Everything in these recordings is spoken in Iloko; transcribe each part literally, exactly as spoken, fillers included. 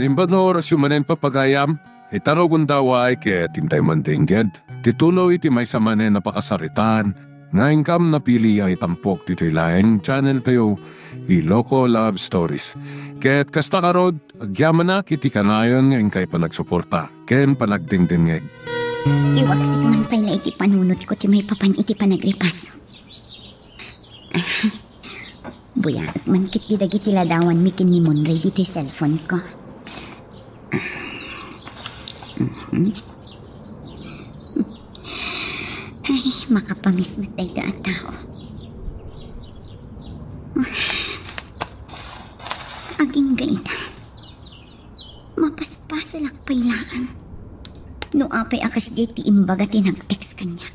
Imbag nga orasyo manen, papagayam, itarugonda way ket intay man dengged ti tuloy ti maysa manen a pakasaritaan nga inkam napili a itampok ditoy laeng channel tayo, Iloko Love Stories. Ket kasta ngarud, agyamanak iti kanayon nga inkay panagsuporta ken panagdengdengngeg. Iwaksik man pay la iti panunotko ti maipapan iti panagripaso. Buyaak man ketdi dagiti ladawanmi ken ni Monray ditoy cellphone ko. Mhm. Ay, makapamiss met dayta a tao. Agingga ita. Mapaspasalak pay laeng no apay a kasdiay ti imbaga ti nag-text kaniak.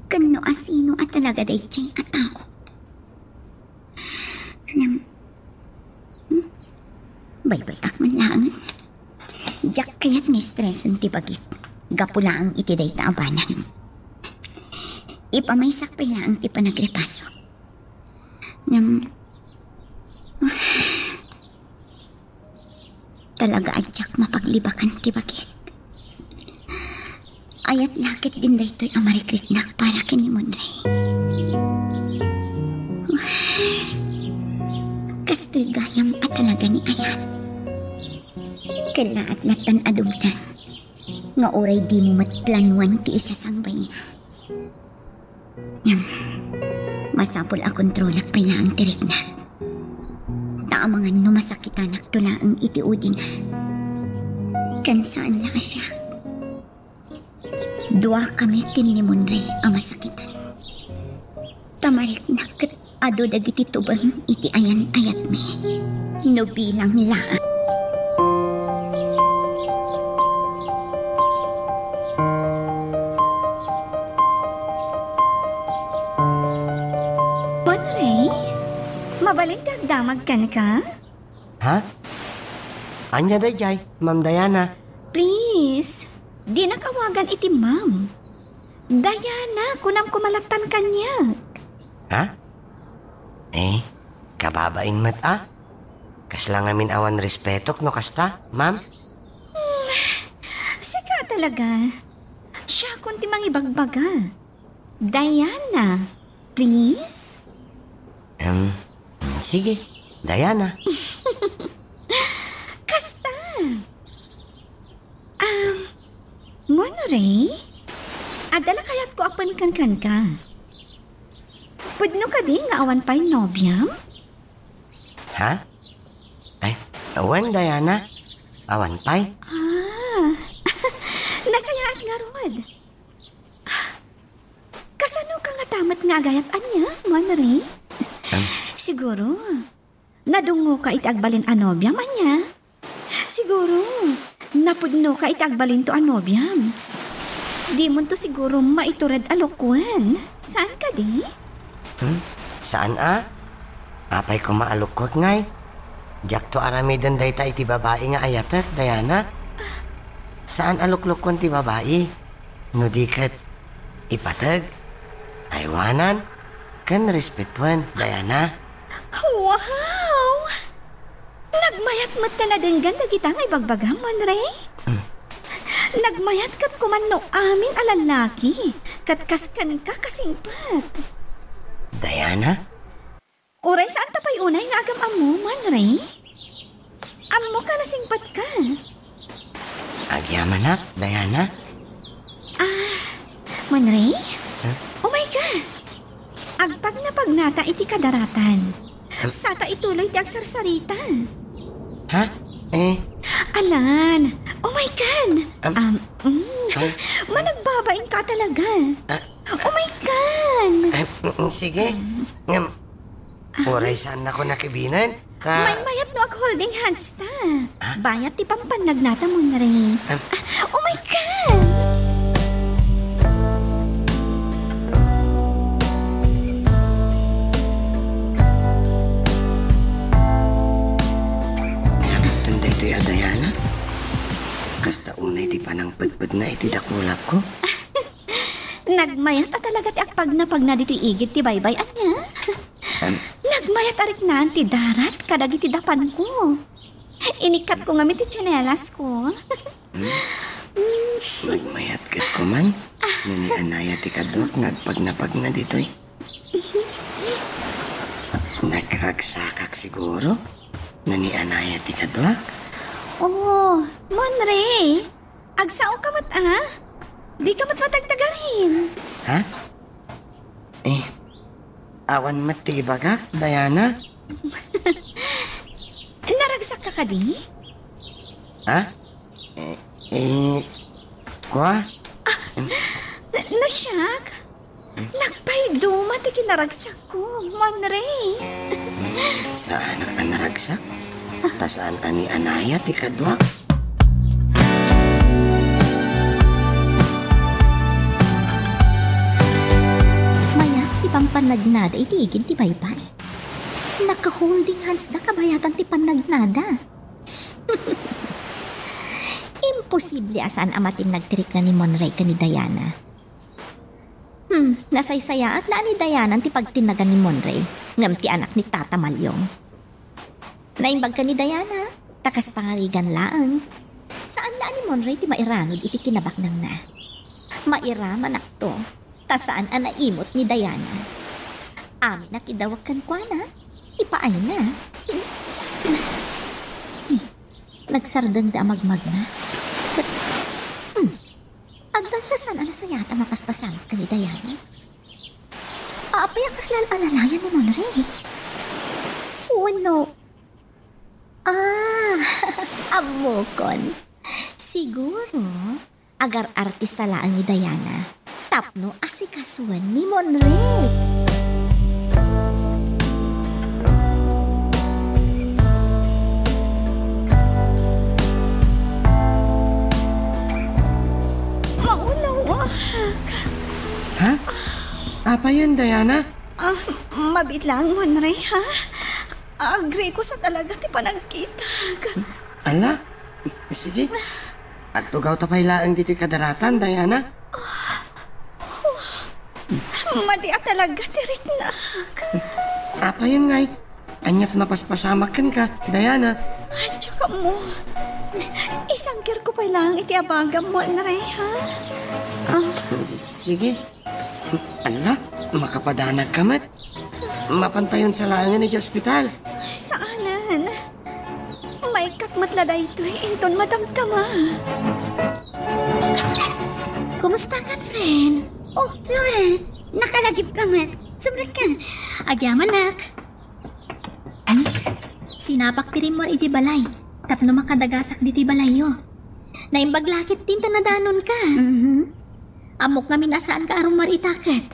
Ken no asino a talaga daydiay a tao. Ngem, hmm? Baybay-ak man laeng. Diak kayat nga stresen ti bagik gapu laeng iti dayta a banag. Ipamaysak pay laeng ti panagripaso. Ngem, talaga a diak mapaglibakan ti bagik. Ayat la ketdin daytoy a marikriknak para ken ni Monray. Kastoy gayam a talaga ni Ayan. Kellaat lattan a dumteng nga uray dimo met planuan ti isasangbayna. Ngem, masapul a kontrolak pay laeng ti riknak. Ta amangan no masakitanakto laeng iti udina. Ken saan la a siak. Duakami ken ni Monray a masakitan. Ta mariknak ket adu dagiti tubeng iti ayan-ayatmi no bilang laeng. Monray, mabalin ti agdamag kenka? Ha? Ania daydiay, Ma'am Diana? Please, dinak awagan iti ma'am. Diana, kunam koma lattan kaniak. Ha? Eh, kababain met a. Kasla ngamin awan respetok no kasta, ma'am? Hmm, sika talaga. Siakon ti mangibagbaga. Diana, please? Em, sige, Diana. Kasta. Um, Monray, adda la kayatko a pen kenka. Pudno kadi nga awan pay nobiam? Ha? Ay, wen, Diana. Awan pay. Ah, nasayaat ngarud. Kasano ka ngata met nga agayat ania, Monray? Em. Siguro, nadungoka iti agbalin a nobiam ania? Siguro, napudnoka iti agbalinto a nobiam. Dimonto siguro maitured a lukuen. Saan kadi? Hmm? Saan a? Apay koma a lukuek ngay? Diakto aramiden dayta iti babai nga ayatek, Diana. Saan a luklukuen ti babai. No di ket ipateg, aywanan, ken respetuen, Diana. Wow! Nagmayat met ta nadenggan dagita nga ibagbagam, Monray. Mm. Nagmayat ket kuman no amin a lallaki ket kas kenka kasingpet. Diana? Uray saan ta pay unay nga agam-ammo, Monray? Ammoka a singpetka. Agyamanak, Diana. Ah, Monray? Huh? Umayka. Agpagnapagnata iti kadaratan. Huh? Sata ituloy ti agsarsarita. Ha? Eh? Alan, umaykan. Am-, Um, mm. Ah? Managbabain ka talaga. Ah? Umaykan. Eh, mm, sige. Ngem, uray saannako nakibinen. Ta- Maymayat no ag-holding hands ta. Ah? Bayat ti pampannagnata, Monray. Am- Ah, umaykan. Ayan, daytoy a Diana. Kasta unay ti panangpedpedna iti dakulapko. Nagmayat a talaga ti agpagnapagna ditoy igid ti baybay, ania? Em. Nagmayat a riknaan ti darat kadagiti dapanko. Inikkatko ngamin ti tsinelas ko. Hmm? Nagmayat ket kuman. No ni Anaya ti kaduak nga agpagnapagna ditoy. Nagragsakak siguro. No ni Anaya ti kaduak. Oh, Monre. Agsaoka met, a? Dika met matagtagarin. Ha? Eh, awan met ti ibagak, Diana. Naragsakka kadi? Ha? Eh, eh, kua? Ah, n-, no siak? Nagpaiduma ti kinaragsakko, Monre. Saanak a naragsak? Ta saan a ni Anaya ti kaduak? Mayat ti pampanagnada iti igid ti baybay. Naka-holding hands da kabayatan ti panagnada. Imposible a saan a matinnag ti rikna ni Monre ken ni Diana. Hmm, nasaysayaat la a ni Diana ti pagtinnagan ni Monre, ngem ti anak ni Tata Malyong. Naimbag ken ni Diana, ta kas pangarigan laeng. Saan la a ni Monre ti mairanud iti kinabaknangna. Mairamanakto, ta saan a naimut ni Diana. Amin a kidawek kenkuana, ipaayna. Hmm, nagsardengda a magmagna. Ket, hmm, Agdansa saan a nasayaat a mapaspasamak ken ni Diana? Apay a kasla al-alalayan ni Monre? Wenno, ah, ammokon. Siguro, agar-artista laeng ni Diana tapno asikasuen ni Monre. Maulawak. Ha? Apayen, Diana? Ah, mabiit laeng, Monre, ha? Agrikos a talaga ti panagkitak. Ala? Sige. Agtugawta pay laeng ditoy kadaratan, Diana. Madi a talaga ti riknak. Apayen ngay? Aniat mapaspasamak kenka, Diana? Diak ammo. Isangkirko pay laeng iti abagam, Monre, ha? Ah. Sige. Ala, makapadanagka met. Mapantayon sa laengen iti ospital. Saanen. Maikkat met la daytoy inton madamdama. Kumusta ka, friend? Oh, Flora, nakalagipka met. Subrekka. Agyamanak. Hmm? Sinapak ti rimmuar idiay balay tapno makadagasak ditoy balayyo. Naimbag la ketdin ta nadanonka. Mhm. Ammok ngamin a saanka a rummuar ita ket.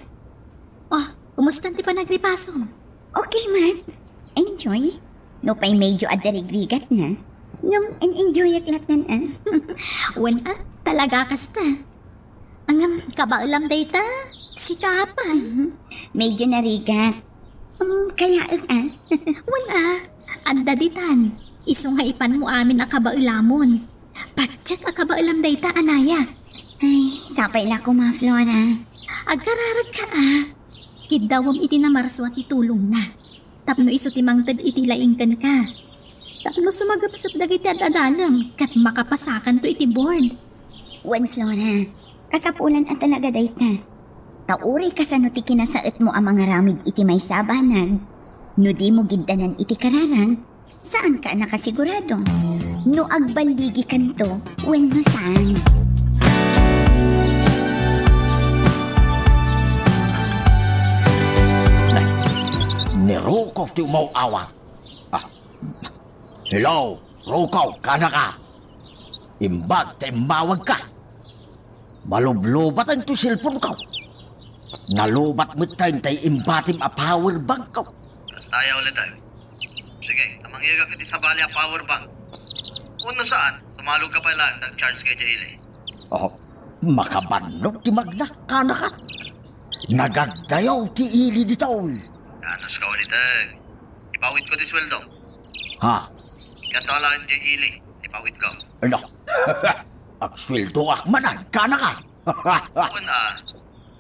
Oh, kumustan ti panagripasom? Okay met. Enjoy. Nupay medyo adda rigrigatna, ngem in-enjoyak lattan a. Wen a, talaga kasta. Ngem, kabaelam dayta? Sika pay. Mhm. Medyo narigat. Um, kayaek a. Wen a, adda ditan. Isu nga ipanmo amin a kabaelamon. Patiek a kabaelam dayta, Anaya. Ay, sapay la koma, Flora. Agkararagka a. Kiddawem iti namarso a ti tulongna. Tapno isu ti mangted iti laing kenka. Tapno sumagepsep dagiti ad-adalem ket makapasakanto iti board. Wen, Flora, kasapulan a talaga dayta. Ta uray kasano ti kinasaetmo a mangaramid iti maysa a banag, no dimo giddanan iti kararag, saanka a nakasigurado no agballigikanto wenno saan. Ni Rocco ti umaw-awag. Ah. Hello, Rocco, kaanaka? Imbag ta immawagka. Malublubaten ti cellphone-ko. Nalubat met tay imbatim a power bank-ko. Kasta aya ulitek. Sige, ta mangyegak iti sabali a power bank. Wenno saan, sumalogka pay laeng ta agchargeka idiay ili. Oh, makabannog ti magna, kaanaka. Nagaddayaw ti ili ditoy. Danos ka ulitek. Ipawidko ti sueldom. Ha? Ikanto a laeng diay ili, ipawidko. Ano? Agsueldoak manen, kaanaka? Wen a,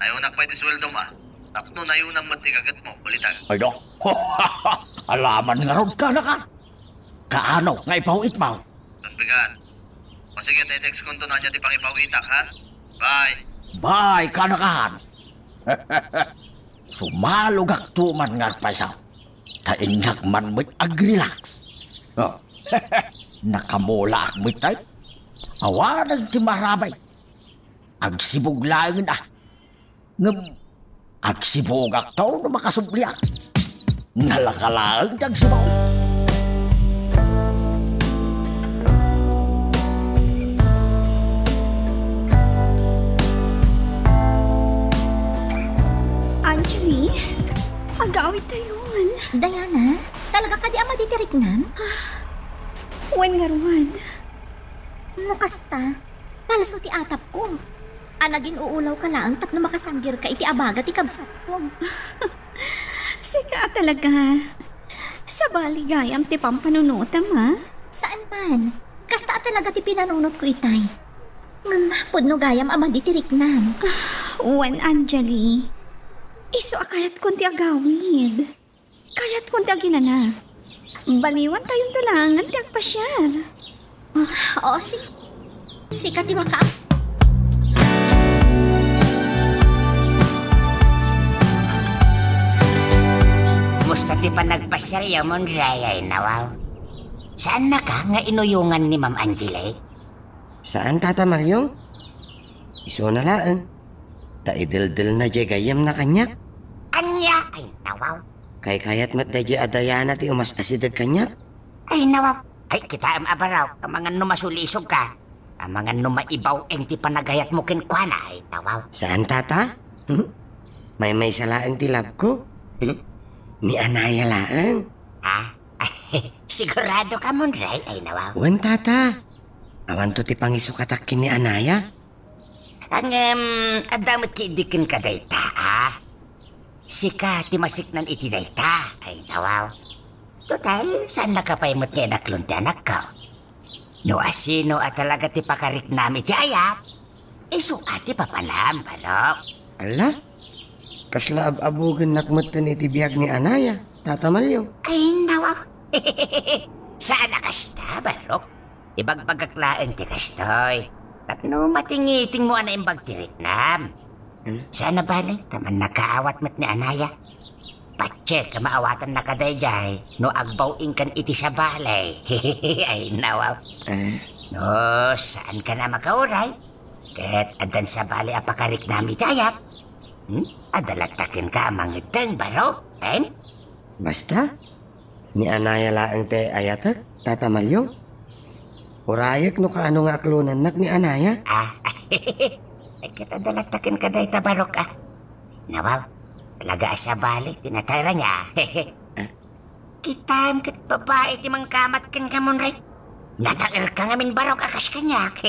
nayunak pay ti sueldom a. Tapno nayunam met ti gagetmo, ulitek. Ano? Alaman ngarud, kaanaka? Kaano nga ipaw-itmo? Tagbigan. O sige, tetext konto no ania ti pangipaw-itak, ha? Bye. Bye, kaano kan? Sumalogakto man nga agpayso. Ta innak man met agrelax. Oh. Nakamulaak met tay. Awanen ti marabay. Agsibug laengen a. Ngem agsibugakto no makasubliak. Nalaka laeng ti agsibug. Angeli, agawid tayon. Diana, talaga kadi a madi ti riknam? Wen ngarud. No kasta, palso ti atapko. A nagin-uulawka laeng tapno makasanggirka iti abaga ti kabsatko. Sika a talaga. Sabali gayam ti pampanunotam, a? Saan man. Kasta a talaga ti pinanunotko itay. Ngem pudno gayam a madi ti riknam. Wen, Angeli. Isu a kayatkon ti agawid. Kayatkon ti aginana. Baliwan tayonto laengen ti agpasiar. Ah, oo, si-, sika ti maka- Kumusta ti panagpasiaryo, Monray, ay nawaw? Saannaka nga inuyongan ni Ma'am Angeli? Saan, Tata Malyong? Isuna laeng. Ta ideldelna diay gayyemna kaniak. Ania? Ay, nawaw. Kaykayat met daydiay a Diana ti umas-asideg kaniak. Ay, nawaw. Ay, kitaem a barok, amangan no masulisogka. Amangan no maibaw-eng ti panagayatmo kenkuana, ay, nawaw. Saan, Tata? Maymaysa laeng ti love ko. Ni Anaya laeng. Ha? Sigurado ka, Monray? Ay, nawaw. Wen, Tata. Awanto ti pangisukatak ken ni Anaya. Ngem, adda met ketdi kenka dayta, a? Sika ti masiknan iti dayta. Ay, nawaw. Total, saannaka pay met nga inaklon ti anakko. No asino a talaga ti pakariknam iti ayat, isu a ti papanam, barok. Ala? Kasla ab-abugennak metten iti biag ni Anaya, Tata Malyong. Ay, nawaw. Saan a kasta, barok. Ibagbagak laeng ti kastoy. Tapno matingitingmo a naimbag ti riknam. Hmm? Saan a bale, ta mannakaawat met ni Anaya. Patse ka maawatannaka daydiay no agbaw-engkan iti sabali. Ay, nawaw. Eh? No, saankan a makauray. Ket addan sabali a pakariknam iti ayat. Hmm? Adda latta kenka a mangeddeng, barok. Em? Basta, ni Anaya laeng ti ayatek, Tata Malyong. Urayek no kaano nga aklonennak ni Anaya. Ah, ay, ket adda latta kenka dayta, barok, a. Nawaw, talaga a sabali ti nataeranna. Ah? Kitaem ket babai ti mangkamat kenka, Monray. Nataerka ngamin, barok, a kas kaniak.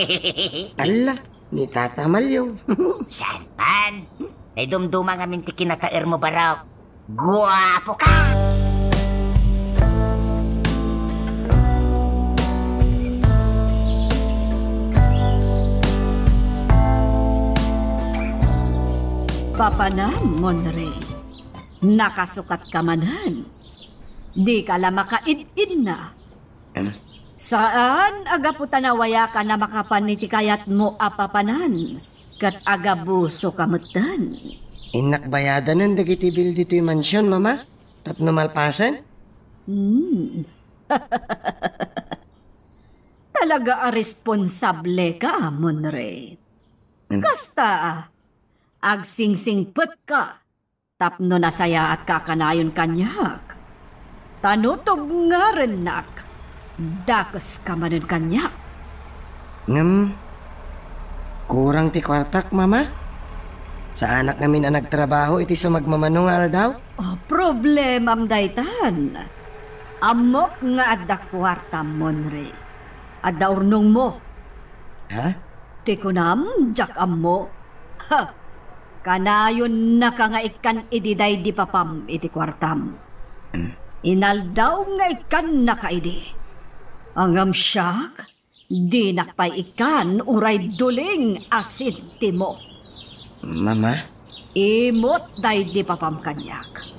Alla, ni Tata Malyong. Saan man? Naidumduma ngamin ti kinataermo, barok. Guapo ka! Papanam, Monray. Nakasukatka manen. Dika la makaid-idna. Em? Saan a gapu ta nawayakan a makapan iti kayatmo a papanan, ket agabusoka metten. Innak bayadanen dagiti bill ditoy mansion, Mama, tapno malpasen? Hmm. Talaga a responsable ka, Monray. Hmm. Kasta, agsingsingpet ka tapno nasayaatka a kanayon kaniak. Ta no tubngarennak, dakeska manen kaniak. Ngem, kurang ti kuartak, Mama. Saanak ngamin a nagtrabaho iti sumagmamano nga aldaw. Oh, problemam daytan. Ammok nga adda kuartam, Monray. Adda urnongmo. Ha? Ti kunam, diak ammo. Ha! Kanayonnaka nga ikkan idi daydi papam iti kuartam. Hmm. Inaldaw nga ikkannaka idi. Ngem siak, dinak pay ikkan uray duling a sentimo. Mama? Imut daydi papam kaniak.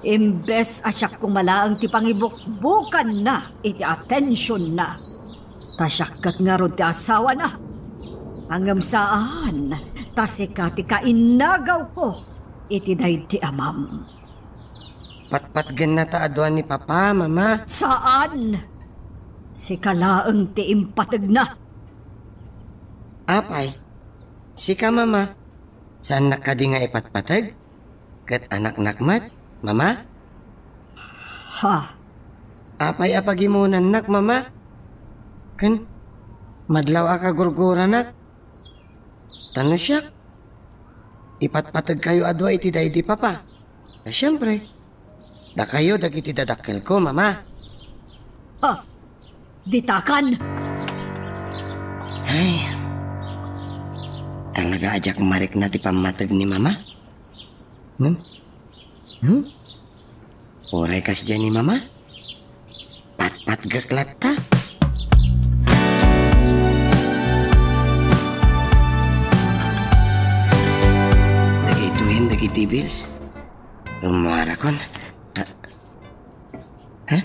Imbes a siak koma laeng ti pangibukbukanna iti atensionna, ta siak ket ngarud ti asawana. Ngem saan, ta sika ti kainnagawko iti daydi amam. Patpatgenna ta a dua ni Papa, Mama. Saan! Sika laeng ti impategna. Apay, sika, Mama, saannak kadi nga ipatpateg? Ket anaknak met, Mama? Ha? Apay a pagimonannak, Mama? Ken madlaw a kagurguranak? Ta no siak, ipatpategkayo a dua iti daydi Papa. Ta siempre, dakayo dagiti dadakkelko, Mama. Ha? Ditakan! Ay, talaga a diak marikna ti pammateg ni Mama? Hmm? Hmm? Uray kasdiay ni Mama? Patpatgek latta? Dagitoyen dagiti bills. Rummuarakon. Ah. Ha?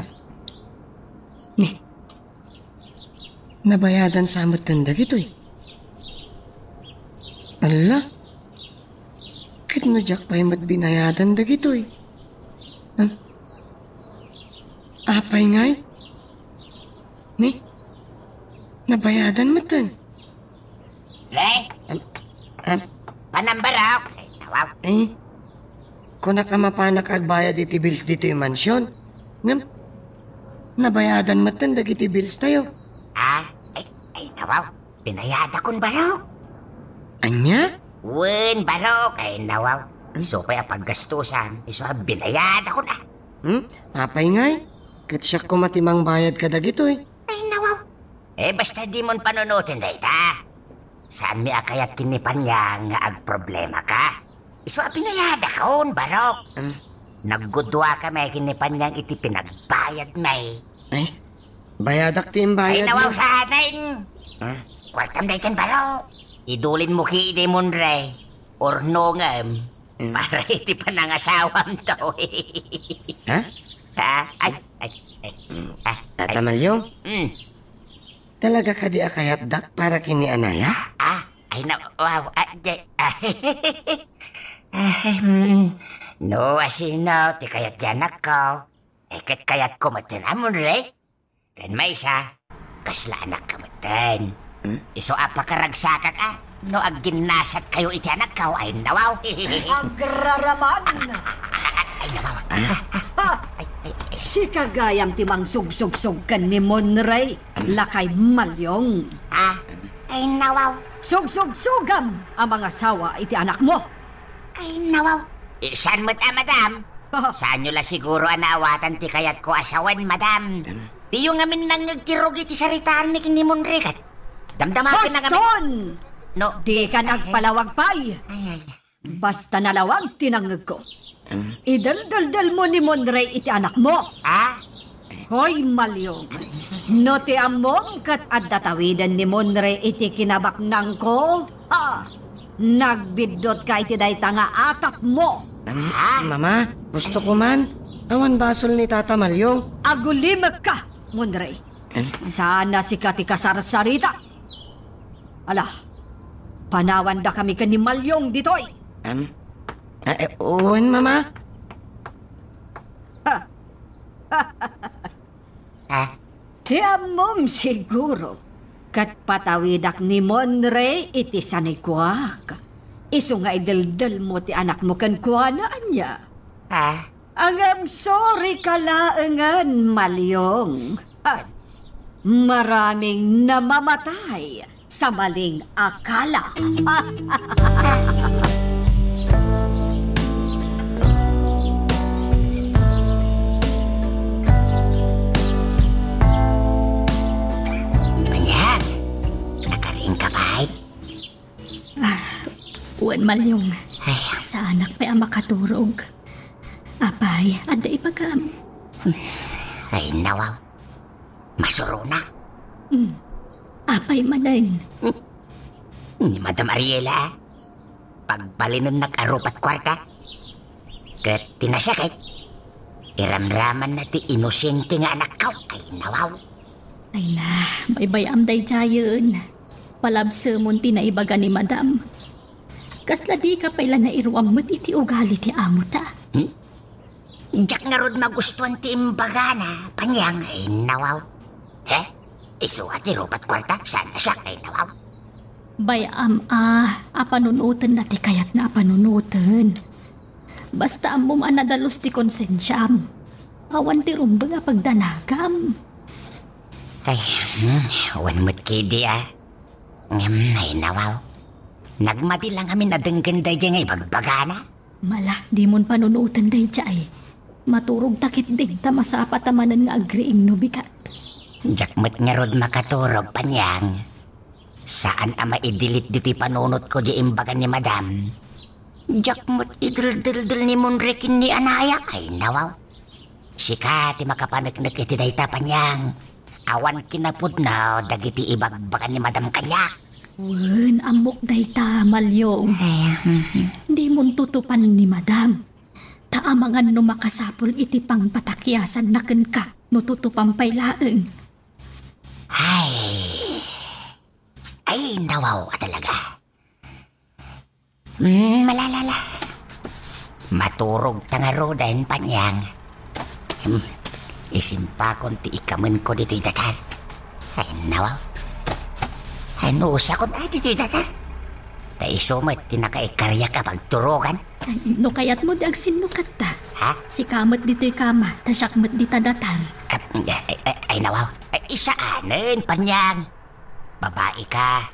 Ni? Nabayadan sa metten dagitoy? Alla? Ket no diak pay met binayadan dagitoy? Hmm? Apay ngay? Ni? Nabayadan metten? Re? Am, am. Panambarok? Ay, nawaw. Eh, kunak a mapanak agbayad iti bills ditoy mansion. Ngem, nabayadan metten dagiti bills tayo. Ah, ay, ay, nawaw. Binayadakon, barok. Ania? Wen, barok. Ay, nawaw. Isu pay a paggastusan, isu a binayadakon, ah. Hmm? Apay ngay? Ket siak koma ti mangbayad kadagitoy. Ay, nawaw. Eh, basta dimon panunoten dayta. Saanmi a kayat ken ni Panyang nga agproblemaka. Isu a binayadakon, barok. Hmm? Nagguduakami ken ni Panyang iti pinagbayadmi. Ay, bayadak ti imbayad. Ay, nawaw, saanay. Ah? Kuartam daytan, barok. Idulinmo ki idi Monre. Urnongem. Hmm. Para iti panangasawam to. Ha? Ha? Ay, ay, ay. Hmm. Ah, Tata ay. Malyong? Hmm. Talaga kadi a kayatdak para ken ni Anaya? Ah, ay, na, wow, ah, di, ah, ay, hmm. No, asino ti kayat ti anakko? Eh, ket kayatko met ti Monre. Ken maysa, kasla anakka metten. Hmm? Isu a pakaragsakak a, no agginnasatkayo iti anakko, ay nawaw. Agraraman! Ay nawaw. Ah. Ay, ay, ay. Sika gayam ti mangsugsugsog ken ni Monre, lakay Malyong. Ah, ay nawaw. Sugsugsogam a mangasawa iti anakmo. Ay nawaw. Eh, saan met a, madam? Saanyo la siguro a naawatan ti kayatko a sawen, madam. Diyo ngamin nangngeg ti rugi ti saritaanmi ken ni Monre ket damdamaken a ngamin. Boston! No, dika eh, nagpalawag pay. Ay, ay. Basta nalawag ti nangngegko. Hmm? Ideldeldelmo ni Monre iti anakmo. Ah? Hoy, Malyong, no ti ammom ket adda tawiden ni Monre iti kinabaknangko, ha? Nagbiddutka iti dayta nga atapmo. Am, Ha? Mama, gusto ko man. Awan basol ni Tata Malyong. Agulimekka, Monre. Eh? Sana sika ti kasarsarita. Ala, panawandakami ken ni Malyong ditoy. Am? Ah, eh, wen, Mama. Ah. Ti ammom siguro, ket patawidak ni Monre iti sanikuak. Isu nga ideldelmo ti anakmo kenkuana, ania? Ah? Ngem sorry ka laengen, Malyong. Ah, maraming namamatay sa maling akala. Manyag, nakariing ka pay? Ah, wen, Malyong. Ay. Saanak pay a makaturog. Apay, adda ibagam? Ay, nawaw. Masurona. Hmm. Apay manen? Ni Madam Ariela, pagbalinennak a rupat kuarta. Ket ti nasiakek, Iramramanna ti inosente nga anakko, ay nawaw. Ay na, baybay-am daydiayen. Palabsemon ti naibaga ni Madam. Kasla dika pay la nairuam met iti ugali ti amota. Hmm? Diak ngarud magustuan ti imbagana, Panyang, ay nawaw. He? Isu a ti rupat kuarta, saan a siak, ay nawaw. Bay-am a, a panunotenna ti kayatna a panunoten. Basta ammom a nadalus ti konsensiam. Awan ti rumbeng a pagdanagam. Ay, hmm, awan met kidi a. Ngem, ay nawaw. Nagmadi lang amin a denggen daydiay nga ibagbagana. Mala, dimon panunoten daydiay. Maturogta ketdi ta masapata manen nga agriing no bigat. Diak met ngarud makaturog, Panyang. Saan a maidilit ditoy panunotko diay imbaga ni Madam. Diak met ideldeldel ni Monre ken ni Anaya, ay nawaw. Sika ti makapaneknek iti dayta, Panyang. Awan kinapudno dagiti ibagbaga ni Madam kaniak. Wen, ammok dayta, Malyong. Ay, mhm. Dimon tutupan ni Madam. Ta amangan no makasapul iti pangpatakiasanna kenka no tutupan pay laeng. Ay. Ay, nawaw a talaga. Mm, malalala. Maturogta ngaruden, Panyang. Hmm. Isimpakon ti ikamenko ditoy datar. Ay, nawaw. Ay, no, usakon, ay, ditoy datar. Ta isu met ti nakaikariak a pagturogan. Ay, no kayatmo, di agsinnukatta. Ha? Sika met ditoy kama, ta siak met dita datar. Ay, ay, ay, ay, nawaw. Ay, isaanen, Panyang. Babai ka.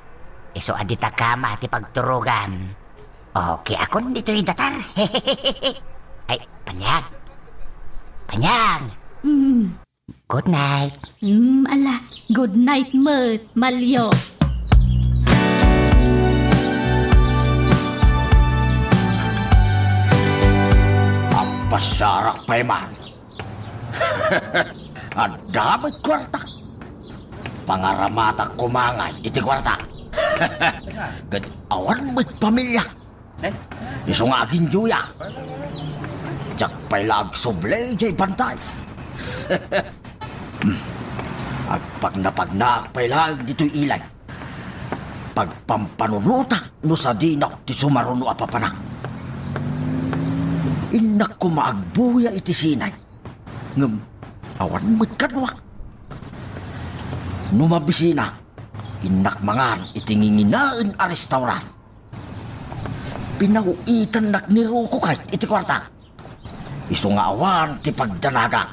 Isu a dita kama ti pagturogam. Okay, akon ditoy datar. Ay, Panyang. Panyang. Mm. Good night. Mm, ala, good night met, Malyo. Agpasiarak pay man. Adda met kuarta. Pangaramatak koma ngay iti kuarta. Ket awan met pamiliak. Eh? Isu nga aginyoya. Diak pay la agsubli jay bantay. Hmm. Agpagnapagnaak pay laeng ditoy ilay. Pagpampanunotak no sadino ti sumaruno a papanak. Innak koma agbuya iti sinay. Ngem awan met kadua. No mabisinak, innak mangan iti nginginaen a restaurant. Pinaw-itannak ni Rocco kay iti kuarta. Isu nga awan ti pagdanaga.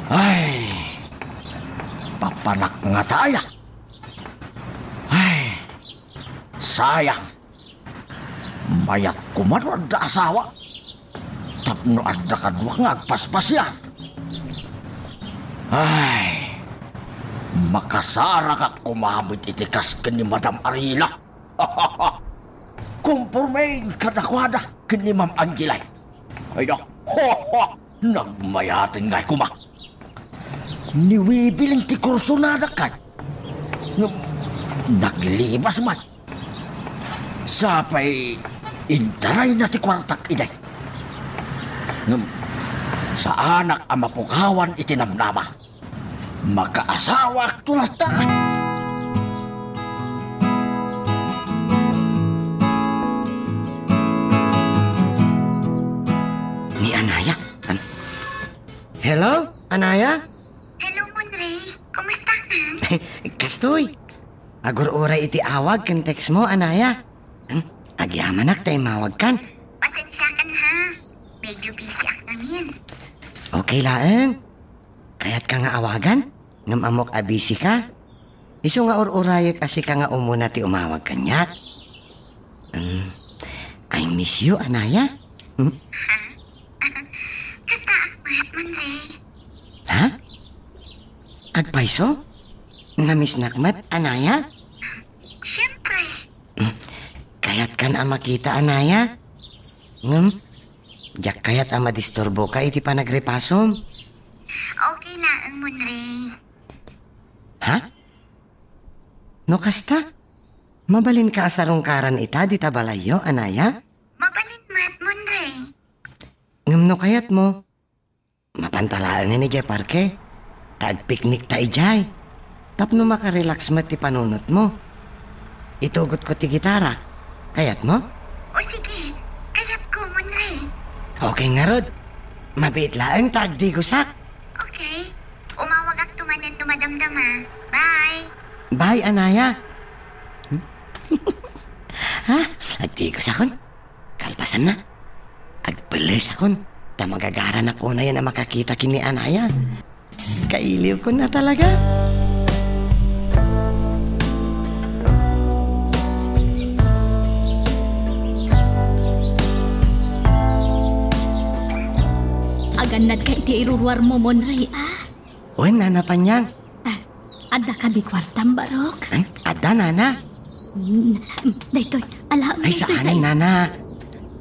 Ay, papanak ngata aya. Ay, sayang. Mayat koma no adda asawa. Tapno adda kadua nga agpaspasiar. Ay, makasarakak koma met iti kas ken ni Madam Arila. Kompormen kadakuada ken ni Ma'am Angela. Ay, da. Nagmayaten ngay koma. Ni Wibiling ti kursunada kay. Ngem naglibas man. Sapay intarayna ti kuartak idi. Ngem saanak a mapukawan iti namnama. Makaasawaakto latta. Ni Anaya? An-, Hello, Anaya? Hello, Monre. Kumusta ka? Kastoy. Agur-uray iti awag ken text mo, Anaya. Hmm? Agyamanak ta immawagkan. Pasensiakan, ha. Medyo busy ak ngamin. Okay laeng. Kayatka nga awagan? Ngem ammok a busy ka. Isu nga ur-urayek a sika nga umuna ti umawag kaniak. Hmm. I miss you, Anaya. Hmm? Ha? Kasta ak met, Monre. Ha? Agpayso? Namissnak met, Anaya? Siyempre. Hmm. Kayatkan a makita, Anaya. Ngem, diak kayat a madisturboka iti panagripasom. Okay laeng, Monre. Ha? No kasta, mabalinka a sarungkaran ita dita balayyo, Anaya? Mabalin met, Monre. Ngem no kayatmo, mapanta laengen idiay parke. Ta agpiknikta idiay. Tapno makarelax met ti panunotmo. Itugotko ti gitarak. Kayatmo? O sige, kayatko, Monray. Okay ngarud. Mabiit laeng ta agdigosak. Okay. Umawagak tumanen no madamdama. Bye. Bye, Anaya. Hmm? Ha? Agdigosakon? Kalpasanna, agpellesakon, ta magagaranak unayen a makakita ken ni Anaya. Kailiwkon a talaga. Agannadka iti iruruarmo, Monray, a? Wen, Nana Panyang. Ah, adda kadi kuartam, Barok? Hmm? Adda, Nana. Hmm, daytoy, alaem. Ay, daytoy, saanen, daytoy. Nana.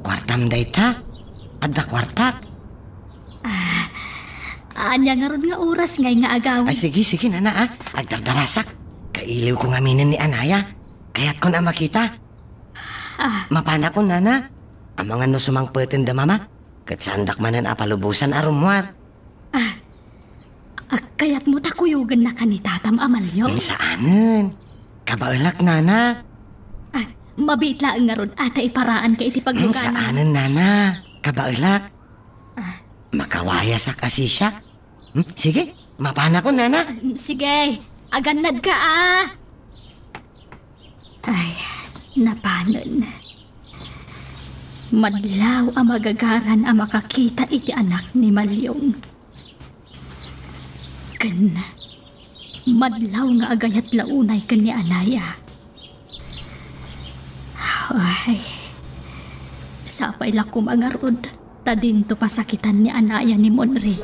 Kuartam dayta. Adda kuartak. Ah, ania ngarud nga oras ngay nga agawid? Ah, sige, sige, Nana, ah. Agdardarasak. Kailiwko ngaminen ni Anaya. Kayatkon a makita. Ah. Mapanakon, Nana. Amangan no sumangpeten da Mama. Ket saandak manen a palubosan a rummuar. Ah, ah, kayatmo ta kuyogenna ken ni Tatam a Malio? Hmm, saanen. Kabaelak, Nana. Ah, mabiit laeng ngarud a ta iparaanka iti pagluganam. Hmm, saanen, Nana. Kabaelak. Ah. Makawayasak a sisiak. Hmm, sige, mapanakon, Nana. Ah, sige, agannadka, a. Ay, napanen. Madlaw a magagaran a makakita iti anak ni Maliong. Ken madlaw nga agayat la unay ken ni Anaya. Ay, sapay la koma ngarud ta dinto pasakitan ni Anaya ni Monri.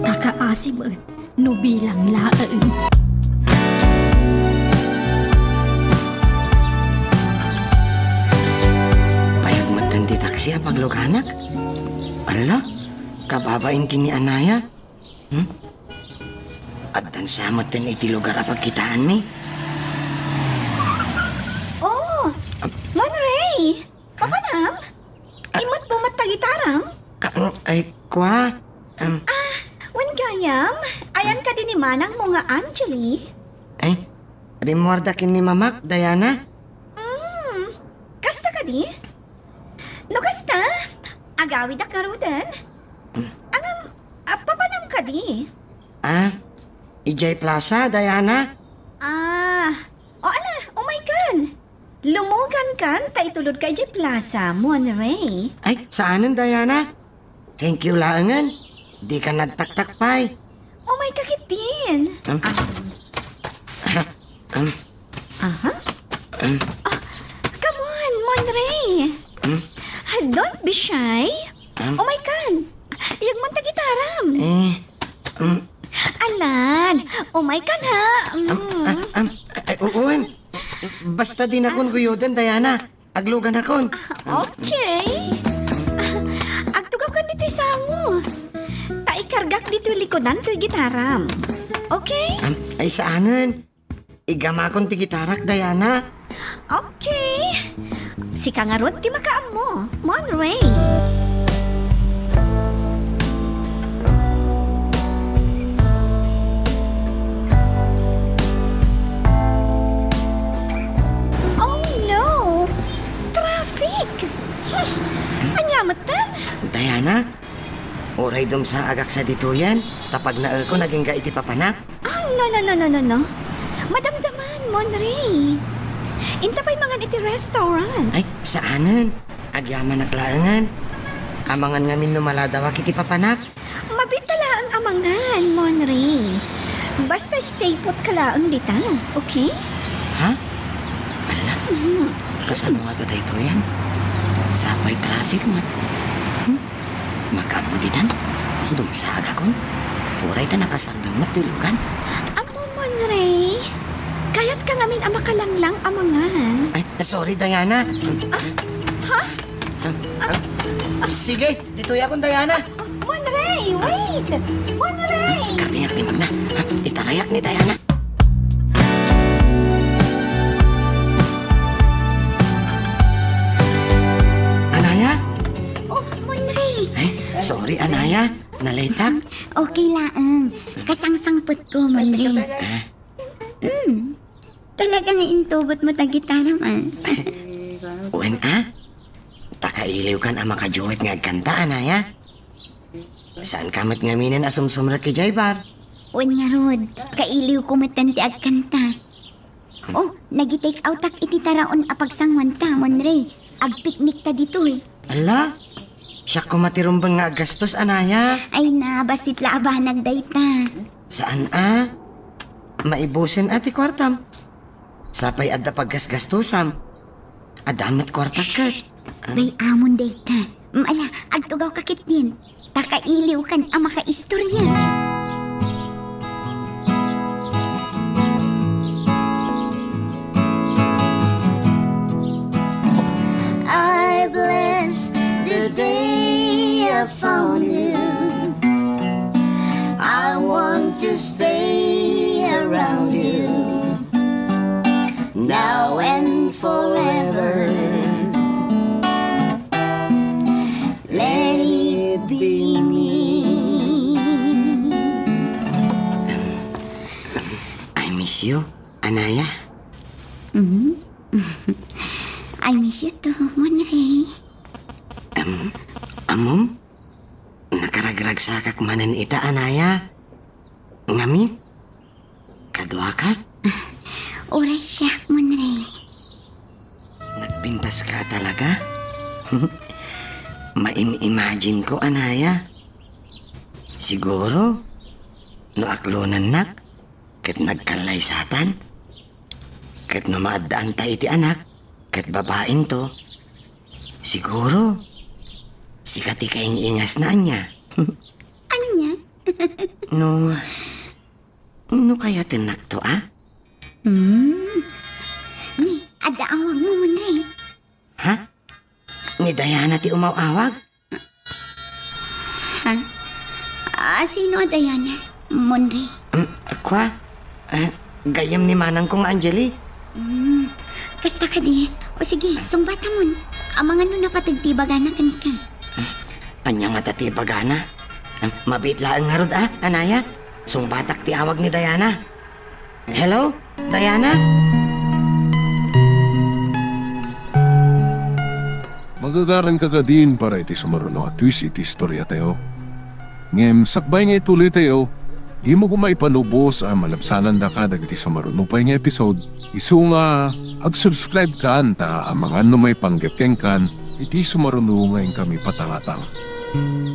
Ta kaasi met no bilang laeng. Payag metten ti taksi a pagluganak. Ala, kababain ken ni Anaya. Hmm? Addan sa metten iti lugar a pagkitaanmi. Oh, Monray! Papanam? Ah. Immet mo met ta gitaram? Ah, mm, ay, kua? Um. Ah, wen gayam, ayan kadi ni manangmo nga Angeli? Ay, rimmuarda ken ni Mamak, Diana? Hmm, kasta kadi? No kasta, agawidak ngaruden. Hmm. Ngem, ah, papanam kadi? Ah, idiay plaza, Diana? Ah, o ala, umaykan. Lumugankan ta itulodka idiay plaza, Monray. Ay, saanen, Diana. Thank you laengen. Dika nagtaktak pay. Umayka ketdin. Um. Ah. Ah, um. Aha. Um. Ah, come on, Monray. Um. Don't be shy. Um. Umaykan. Iyegmon ta gitaram. Eh, um. Alan, umaykan ha. Um, ah, um, ay, wen. Basta dinakon kuyoden, Diana. Agluganakon. Ah, okay. Ah, agtugawkan ditoy sango. Ta ikargak ditoy likudan toy gitaram. Okay? Um, ay, saanen. Igamakon ti gitarak, Diana. Okay. Sika ngarud ti makaammo, Monray. Oh no! Traffic! Hmm. Ania metten? Diana, uray dumsaagak sa ditoyen, ta pagnaekon agingga iti papanak. Ah, no, no, no, no, no, no. Madamdaman, Monray. Inta pay mangan iti restaurant. Ay, saanen. Agyamanak laengen. Amangan ngamin no maladawak iti papanak. Mabiit ta laeng amangan, Monray. Basta stay put ka laeng dita, okay? Ha? Ala? Mhm. Kasano nga ta daytoyen? Sapay traffic met. Hmm? Makaammo ditan? Dumsaagakon? Uray ta nakasardeng met ti lugan. Ammom, Monray. Kayatka ngamin a makalanglang amangan. Ay, sorry, Diana. Ah? Ha? Ah, ah, ah, sige, ditoyakon, Diana. Monray, wait! Monray! Kardinak ti magna. Itarayak ni Diana. Anaya? Oh, Monray! Ay? Sorry, Anaya. Nalaytak. Okay laeng. Kasangsangpetko, Monre. Ah. Mm. Talaga nga intugot mo ta gitaram, ah. Wen, ah? Ta kailiwkan a makaduet nga agkanta, Anaya. Saanka met ngaminen a sumsumrek idiay bar? Wen ngarud, kailiwko metten ti agkanta. Oh, nagi-take outak iti taraon a pagsanguanta, Monre. Agpiknikta ditoy. Ala, siak koma ti rumbeng nga aggastos, Anaya. Ay na, bassit la a banag dayta. Saan a? Maibusen a ti kuartam. Sapay adda paggasgastusam. Adda met kuartak ket. Bay-amon dayta. Mm, ala, agtugawka ketdin. Ta kailiwkan a makaistorya. I bless the day I found you. I want to stay around you now and forever. Let it be me. I miss you, Anaya. Mm. I miss you too, Monre. Em, ammom? Nakaragragsakak manen ita, Anaya. Ngamin? Kaduaka? Uray siak, Monre. Nagpintaska talaga? Maim-imagine ko, Anaya. Siguro, no aklonennak, ket nagkallaysatan, ket no maaddaanta iti anak, ket babainto, siguro, sika ti kaing-ingasna ania. Ania? No, no kayatennakto, a? Hmm. Ni, adda awagmo, Monre. Ha? Ni Diana ti umaw-awag? Ha? A, sino a Diana, Monre? Mm, kua? Eh, gayyem ni manangko nga Angeli. Hmm. Kasta kadi. O sige, sungbatamon. Amangan no napateg ti ibagana kenka. Ania ngata ti ibagana? Eh, mabiit laeng ngarud, a, Anaya. Sungbatak ti awag ni Diana. Hello, Diana? Magagaranka kadin para iti sumaruno a twist iti istoriatayo. Ngem sakbay nga ituloytayo, dimo koma ipanubos a malabsanandaka dagiti sumaruno pay nga episode. Isu nga, ag-subscribe kan ta amangan no maipanggep kenkan iti sumaruno nga inkami patangatang.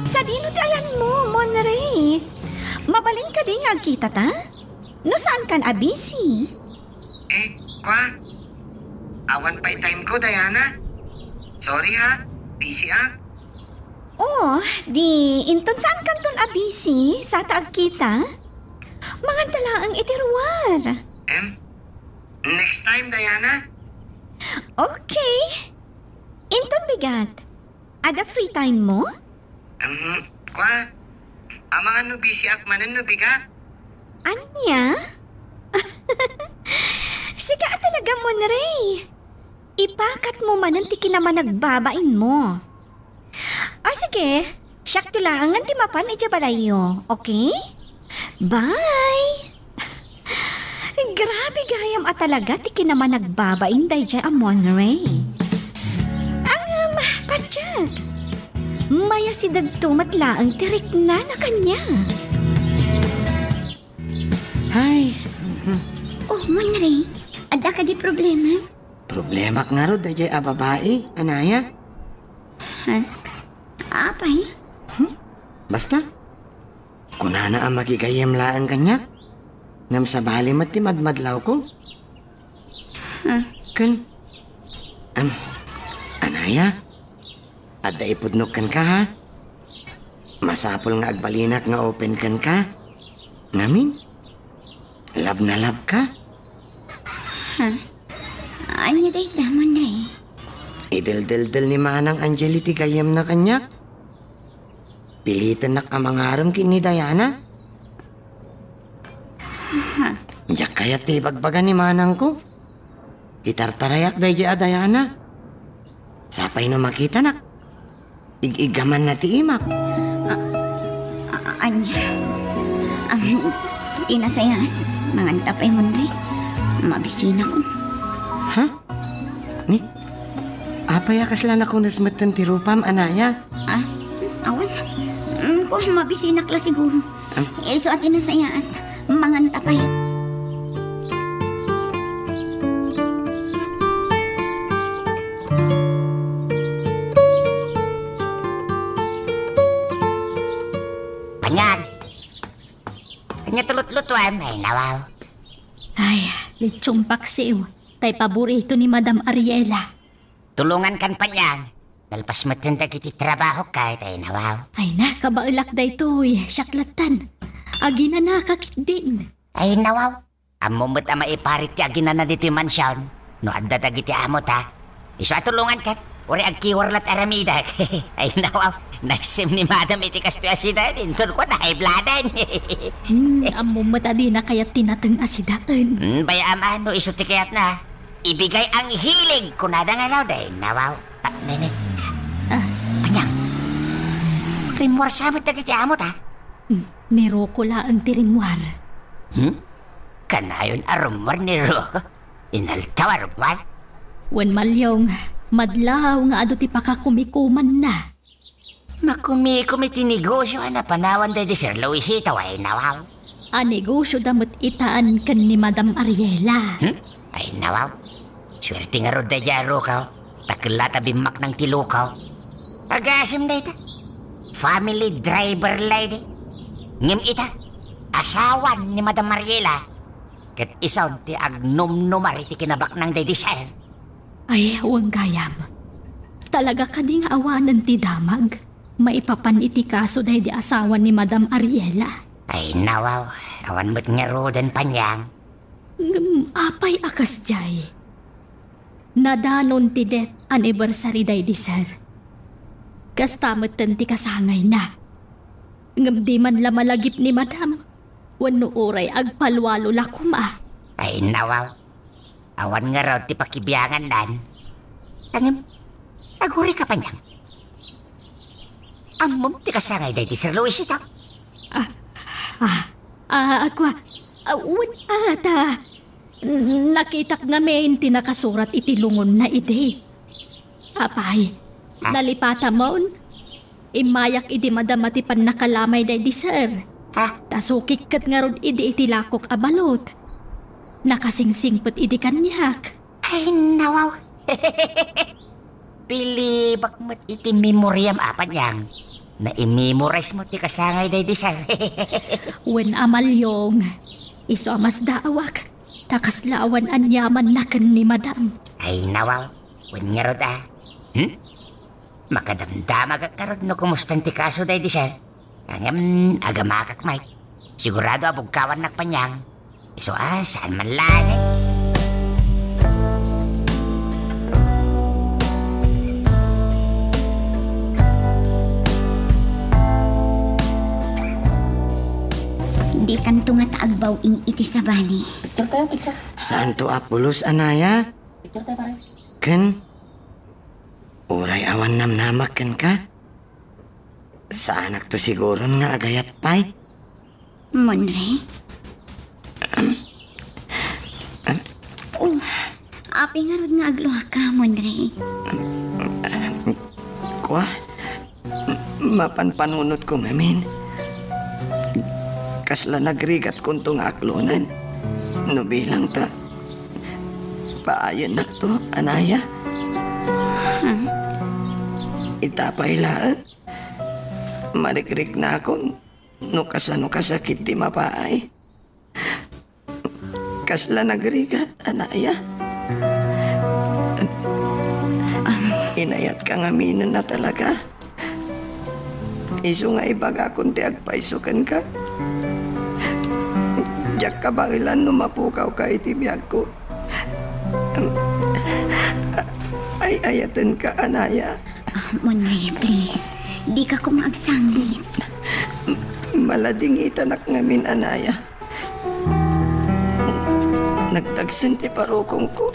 Sadino ti ayanmo, Monre? Mabalin kadi nga agkitata? No saankan a busy? Eh, kua? Awan pay time ko, Diana. Sorry ha, busy ak. Oh, di inton saankanton a busy, sata agkita? Manganta laeng iti ruar. Em, next time, Diana. Okay. Inton bigat, adda free time mo? Em, kua? Amangan no busy ak manen no bigat. Ania? Sika a talaga, Monre. Ipakatmo manen ti kinamanagbabainmo. O sige, siakto laengen ti mapan idiay balayyo, okay? Bye! Grabe gayam a talaga ti kinamanagbabain daydiay a Monre. Ngem, patiek, mayasidegto met laeng ti riknana kaniak. Ay. Oh, Monre, adda kadi problema? Problemak ngarud daydiay a babai, Anaya. Ha? Apay? Hmm? Basta, kunana a makigayyem laeng kaniak. Ngem sabali met ti madmadlawko. Ha? Ken, am, Anaya, adda ipudnok kenka, ha? Masapul nga agbalinak nga open kenka. Ngamin, love na love ka. Ha? Ania dayta, Monre? Ideldeldel ni Manang Angeli ti gayyemna kaniak. Pilitennak a mangarem ken ni Diana. Ha? Diak kayat ti ibagbaga ni manangko. Itartarayak daydiay a Diana. Sapay no makitanak, ig-iggamanna ti imak. A, Ti nasayaat, manganta pay, Monre. Mabisinak. Ha? Ni? Apay a kasla nakunes metten ti rupam, anaya? Ah, awan. Mm, ko, mabisinak la siguro. Ah? Isu a ti nasayaat, manganta pay. Panyang! Ania ti lutlutuem, ay nawaw? Ay, lechon paksiw. Tay paborito ni Madam Ariela. Tulongankan, Panyang. Nalpas metten dagiti trabahok kay, ay nawaw. Ay na, kabaelak daytoy. Siak lattan. Aginanaka ketdin. Ay nawaw. Ammom met a maiparit ti aginana ditoy mansion no adda dagiti amota. Isu a tulongankan, uray agkiwar la't aramidek. Ay, nawaw, naisem ni Madam iti kastoy a sida, inton kua, na-high blood-en. Hmm, ammom met a dina kayat ti nateng a sidaen. Hmm, bay-am a no isu ti kayatna. Ibigay ang hilig, kunada nga, naw, day, nawaw. Ah, nene. Ah. Panyang, rimmuar sa met dagiti amota. Hmm, ni Rocco laeng ti rimmuar. Hmm? Kanayon a rummuar ni Rocco? Inaldaw a rummuar? Wen, Malyong, madlaw nga adu ti pakakumikumanna. Makumikom iti negosio a napanawan daydi Sir Luisito, ay nawaw. A negosioda met itan ken ni Madam Ariela. Hmm? Ay nawaw. Suerte ngarud daydi a Rocco. Ta kella ta bimmaknang ti Rocco. Agasem dayta. Family driver la idi. Ngem ita, asawan ni Madam Ariela. Ket isun ti agnumnumar iti kinabaknang daydi Sir. Ay, wen gayam. Talaga kadi nga awanen ti damag maipapan iti kaso daydi asawa ni Madam Ariela? Ay, nawaw, awan met ngaruden, Panyang. Ngem apay a kasdiay? Nadanon ti death anniversary daydi Sir. Kasta metten ti kasangayna. Ngem di man la malagip ni Madam wenno uray agpalwalo la koma. Ay, nawaw. Awan ngarud ti pakibiangandan. Ngem, agurika, Panyang. Ammom ti kasangay daydi Sir Luisito? Ah, ah, ah, kua, ah, wen, ah, ta, n-, nakitak ngamin ti nakasurat iti lungonna idi. Apay, ah, nalipatamon? Immayak idi madama ti pannakalamay daydi Sir. Ah? Ta sukik ket ngarud idi iti lakok a balot. Nakasingsingpet idi kaniak. Ay, nawaw. Pilibak met iti memoriam, a Panyang. Na-memorize mo ti kasangay daydi Sir. Wen a Malyong, isu a masdaawak, ta kasla awan aniamanna ken ni Madam. Ay, nawaw. Wen ngarud a. Hmm? Makadamdamagak ngarud no kumustan ti kaso daydi Sir. Ngem agamakak met. Sigurado a bugkawannak, Panyang. Isu a, saan man laeng. Dikanto ngata agbaw-ing iti sabali. Picture tayo, picture. Saanto a pulos, anaya? Picture tayo, pare. Ken, uray awan namnamak kenka? Saanakto siguron nga agayat pay. Monre? Oh, apay ngarud nga agluaka, Monre? Kua, mapanpanunotko ngamin. Kasla nagrigatkonto nga aklonen. No bilang ta, paayennakto, anaya. Hmm? Ita pay laeng, marikriknakon no kasano kasakit ti mapaay. Kasla nagrigat, anaya. Inayatka ngaminen a talaga. Isu nga ibagakon ti agpayso kenka. Diak kabaelan no mapukawka iti biagko. Ay-ayatenka, anaya. Ah, Monre, please. Dika koma agsangit. Maladingitanak ngamin, anaya. Nagdagsen ti parukongko.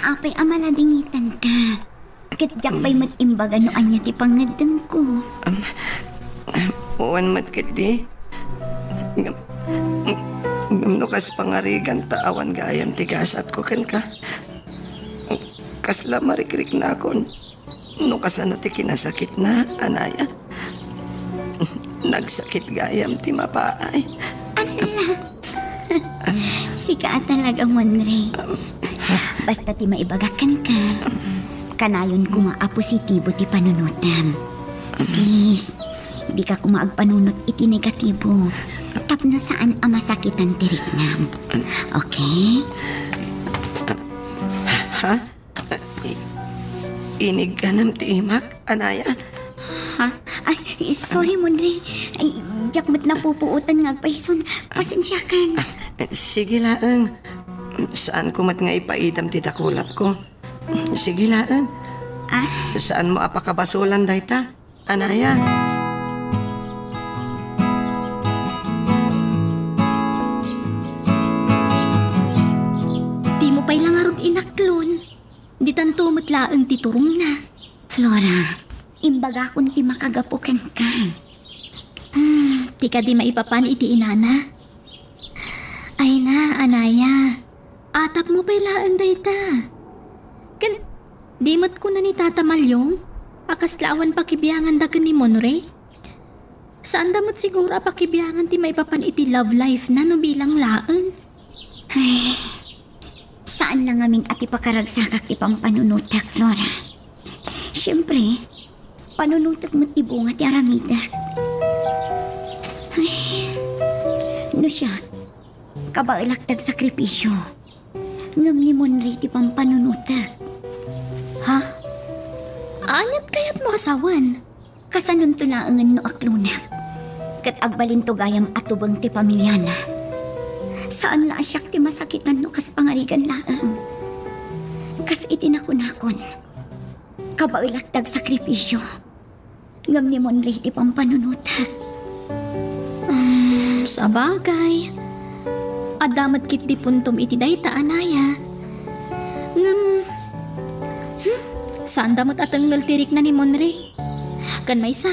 Apay a maladingitanka? Ket diak pay met imbaga no ania ti pangngeddengko. Am, am, wen met ketdi. Ngem, No kas pangarigan ta awan gayam ti gasatko kenka, kasla marikriknakon no kasano ti kinasakitna, Anaya. Nagsakit gayam ti mapaay. Sika a talaga, Monre. Basta ti maibagak kenka, kanayon koma a positibo ti panunotam. Please, dika koma agpanunot iti negatibo. Tapno saan a masakitan ti riknam. Okay? Ha? I-, inigganam ti imak, Anaya? Ha? Ay, sorry, Monre. Ay, diak met napupuotan nga agpaison. Pasensiakan. Ah, sige laeng. Saanko met nga ipaidam ti dakulapko. Sige laeng. Ah? Saanmo a pakabasolan dayta, Anaya? Dimo pay la ngarud inaklon. Ditanto met laeng ti turongna. Flora, imbagakon ti makagapu kenka. Hmm, ti kadi maipapan iti inana. Ay na, Anaya. Atapmo pay laeng dayta. Ken, di met kuna ni Tata Malyong a kasla awan pakibianganda ken ni Monre? Saanda met siguro a pakibiangan ti maipapan iti love life na no bilang laeng. Ay, saan la ngamin a ti pakaragsakak ti pampanunotak, Flora. Siyempre, panunotek met ti bunga ti aramidek. Ay, no siak, kabaelak ti agsakripisio. Ngem ni Monre ti pampanunotek. Ha? Aniat kayatmo a sawen? Kasanonto laengen no aklonak, ket agbalinto gayam a tubeng ti pamiliana. Saan la a siak ti masakitan no kas pangarigan laeng. Kas iti nakunakon, kabaelak ti agsakripisio, ngem ni Monre ti pampanunotak. Mm, sabagay. Adda met ketdi puntom iti dayta, Anaya. Ngem, hmm, saanda met a tengngel ti rikna ni Monre. Ken maysa,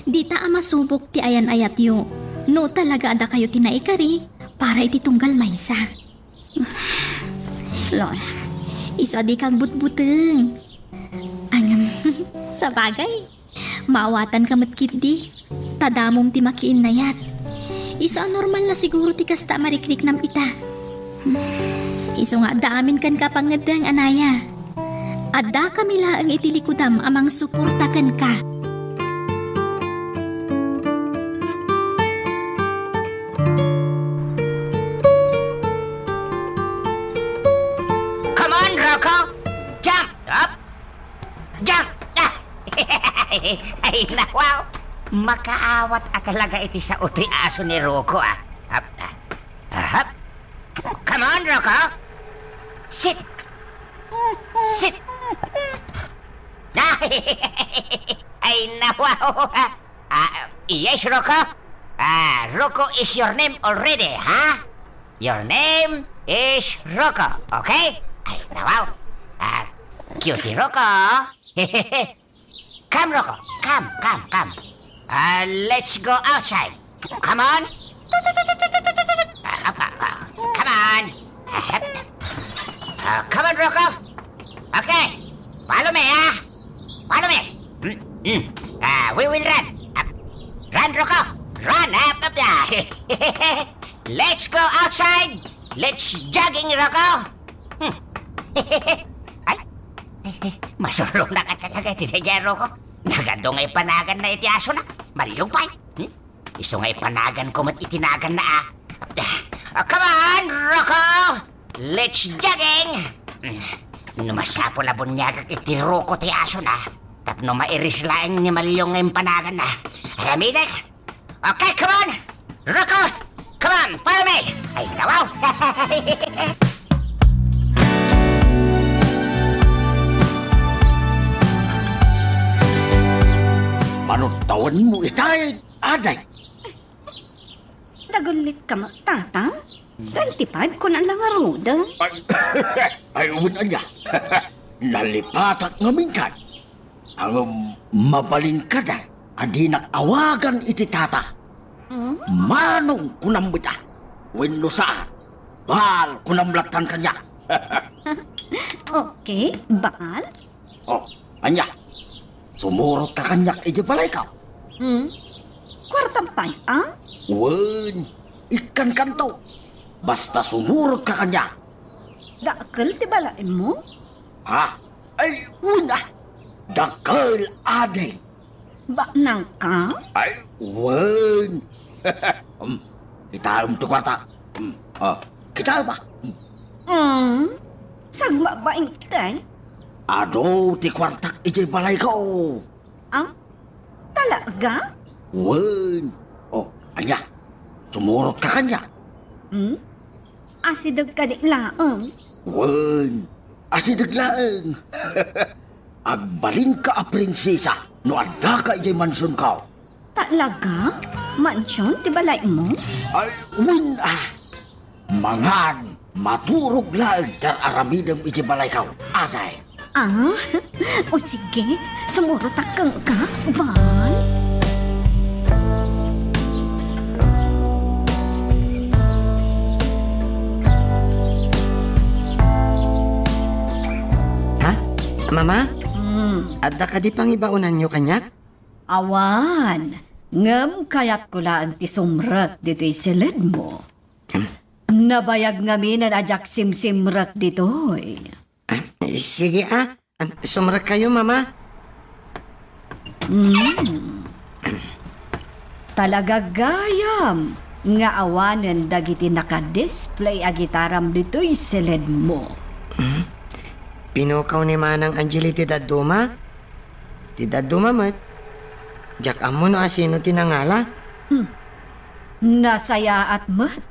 dita a masubok ti ayan-ayatyo no talaga a dakayo ti naikari para iti tunggal maysa. Flora, isu a dika agbutbuteng. Ngem, sabagay, maawatanka met ketdi. Ta damom ti makiinnayat. Isu a normal la siguro ti kasta a marikriknam ita. Isu nga adda amin kenka a pangngeddeng, Anaya. Addakami laeng iti likudam a mangsuporta kenka. Come on, Rocco! Jump! Up! Jump! Ah! Ay, nawaw! Makaawat a talaga iti sao ti aso ni Rocco, ah. Up, ah. Ahap. Come on, Rocco! Sit! Sit! Ay, nawaw! Ah, yes, Rocco? Ah, Rocco is your name already, ha? Your name is Rocco, okay? Ay, nawaw. Ah, cutie Rocco. Come, Rocco. Come, come, come. Ah, let's go outside. Come on. Come on. Ah, come on, Rocco. Okay. Follow me, ah. Follow me. Mm, mm. Ah, we will run. Ah, run, Rocco. Run. Ah, ah, ah. Let's go outside. Let's jogging, Rocco. Hmm. Ay. Masurlona ka talaga iti daydiay, Rocco. Nagadu nga ipanaganna iti asona. Maliw pay. Hmm? Isu nga ipanaganko met iti naganna, ah. Ah, come on, Rocco! Let's jogging! No masapul a buniagak iti ruko ti asona, tapno mairis laeng ni Malyong nga impanaganna. Aramidek! Okay, come on! Rocco! Come on, follow me! Ay, nawaw! Panuntawanmo itay, aday! Dagellit ka met, Tata? Twenty-five ko na lang aruda. Ay, ay, wen ania. Nalipatak ngamin kan. Ang mabalin ka da, a dinak awagan iti tata. Hmm? Manong kunam met a. Wenno saan? Baal, kunam lattan kaniak. Okay, baal. Oh, ania? Sumurotka kaniak idiay balayko? Hmm? Kuartam pay, a? Wen, ikkankanto. Basta sumurotka kaniak. Dakkel ti balaymo? Ha? Ay, wen a. Dakkel, ading. Baknangka? Ay, wen. Hmm, kitaem ti kuarta. Hmm, ah, kitaem a. Hmm. Hmm, sagmabait kay? Adu ti kuartak idiay balayko. Ah, talaga? Wen. Oh, ania? Sumurotka kaniak? Hmm? Asideg kadi laeng? Wen, asideg laeng. Agbalinka a prinsesa no addaka idiay mansionko. Talaga? Mansion ti balaymo? Ay, wen a. Mangan, maturog laeng ti ar-aramidem iti balayko. Aday. Ah? O sige, sumurotak kenka, baal. Ha? Mama? Hmm. Adda kadi pangibaonanyo kaniak? Awan. Ngem kayatko laeng ti sumrek ditoy siledmo. Hmm. Nabayag ngamin a diak simsimrek ditoy. Ah, sige, ah. Ah, sumrekkayo, Mama. Mm. Talaga gayam nga awanen dagiti naka-display a gitaram ditoy siledmo. Hmm? Pinukaw ni Manang Angeli ti dadduma? Ti dadduma met, diak ammo no asino ti nangala. Hmm. Nasayaat met,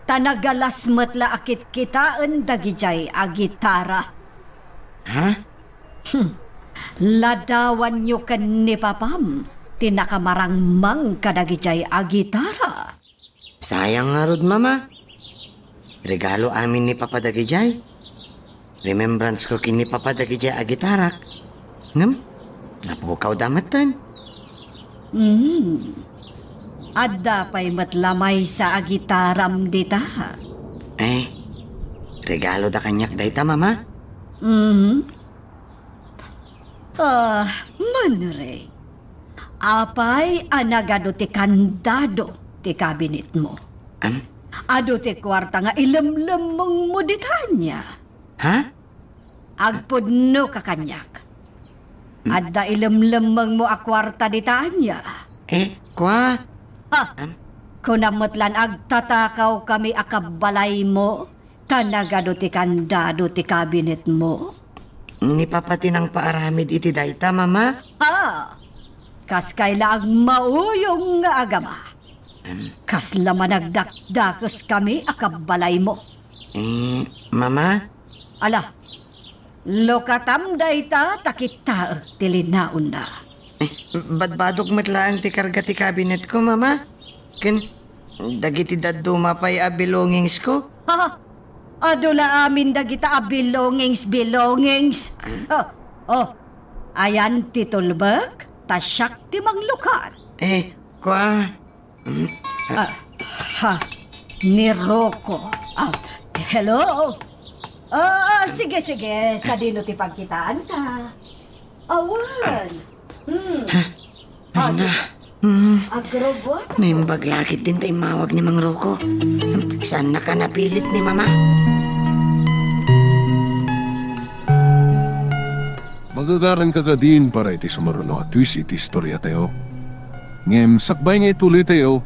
ta nagalas met la a kitkitaen dagidiay a gitara. Ha? Hmm. Ladawanyo ken ni papam ti nakamarangmang kadagidiay a gitara. Sayang ngarud, Mama. Regalo amin ni Papa dagidiay. Remembrance ko ken ni Papa dagidiay a gitarak. Ngem, napukawda metten. Hmm. Adda pay met la maysa a gitaram dita. Eh, regaloda kaniak dayta, Mama. Hmm. Ah, Manre, apay a nagadu ti kandado ti kabinetmo? Am? Adu ti kuarta nga ilemlemmengmo dita ania? Ha? Agpudnoka kaniak. Hmm? Adda ilemlemmengmo a kuarta dita ania? Eh, kua? Ha? Am? Kunam met lan agtatakaw kami a kabbalaymo? Ta nagadu ti kandado ti kabinetmo? Ni Papa ti nangpaaramid iti dayta, Mama. Ah! Kas kay la agmauyong nga agama. Em. Kasla managdakdakes kami a kabbalaymo. Eh, Mama? Ala, lukatam dayta ta kitaek ti linaonna. Eh, badbadok met laeng ti karga ti kabinetko, Mama. Ken dagiti dadduma pay a belongings ko. Ha? Adu la amin dagita a belongings, belongings. Ah? Oh, oh. Ayan ti tulbek, ta siak ti manglukat. Eh, kua. Mm, ah. Ah, ha. Ni Rocco. Ah, hello? Ah, ah, sige, sige. Sadino ti pagkitaanta? Awan. Hmm. Ha? Ah, ay na. Sige. Hmm. Agrogwa ta. Naimbag la ketdin ta immawag ni Mang Rocco. Hmm, saannak a napilit ni Mama. Magagaranka kadin para iti sumaruno a twist iti istoriatayo. Ngem sakbay nga ituloytayo,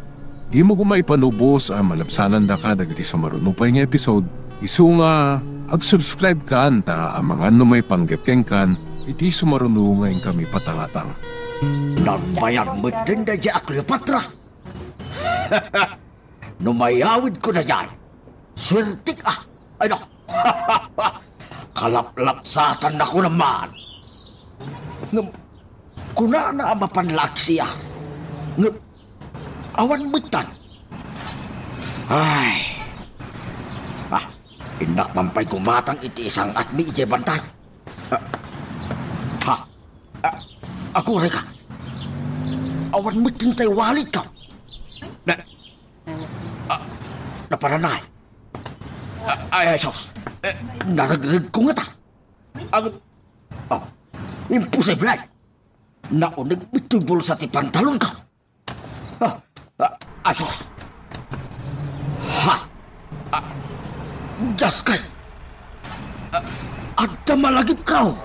dimo koma ipanubos a malabsanandaka dagiti sumaruno pay nga episode, isu nga ag-subscribe-ka ta amangan no maipanggep kenka iti sumaruno nga inkami patangatang. Nagbayag metten daydiay a Cleopatra. No mayawidko daydiay, suertek a. Ay, nak. Kalaplapsatannak man. Ngem, kunana a mapan la agsayat. Ngem, awan metten. Ay. Ah, innak man pay gumatang iti isang-atmi idiay bantay. Ah, ha? Ah, aguray ka. Awan metten tay wallet ka. Na, Ah, na, pananay. A-, ay, ay, sus. Eh, naragregko ngata. Ang, ah, imposible. Nauneg ditoy bulsa ti pantalonko. Ah, ah, ay, sus. Ha? Ah, diaskay. Ah, adda malagipko.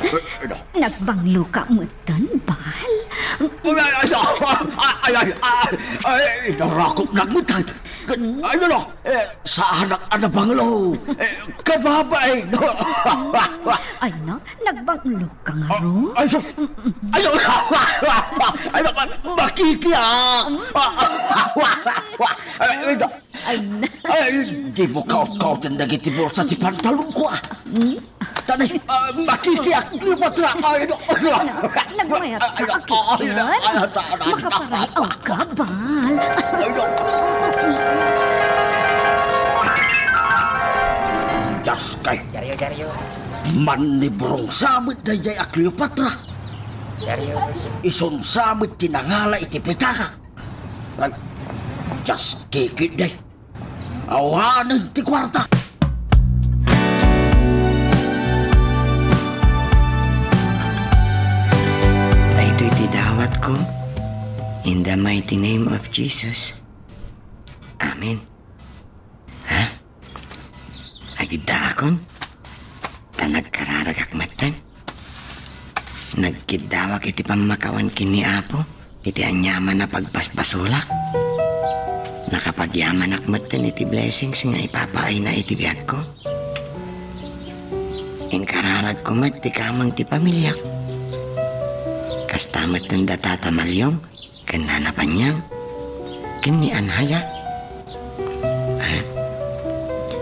Eh, ano? Nagbangloka metten, Bal? Ay, ay, ay, ay, ay, ay, ay, narakop na metten. Ay, ano? Eh, saanak a nabanglo. Eh, kababain. Ay na, nagbangloka ngarud? Ay, sus. Ay, ay, ay, makikiak. Ay, ay, ay, Ay, na. Ay, dimo kaot-kaoten dagiti bulsa ti pantalonko, ah. Hmm? Tani, ah, makikiak, Cleopatra. Ay, no, no. Nagmayat ka, ay, no, ay, no, ay, no, ay, no, ay, no. Makaparay-awka, Bal. Ay, no. Diaskay. Diario, diario. Mannibrongsa met daydiay a Cleopatra. Diario. Isunsa met ti nangala iti pitaka. Ay, diaskay ketdi. Awanen ti kuarta. Daytoy ti dawatko. In the mighty name of Jesus. Amen. Ha? Agiddaakon? Ta nagkararagak metten. Nagkiddawak iti pammakawan ken ni Apo iti aniaman a pagbasbasolak. Nakapagyamanak metten iti blessings nga ipapaayna iti biagko. Inkararagko met ti kameng ti pamiliak. Kasta metten da Tata Maliong ken Nana Panyang, ken ni Anaya. Ah,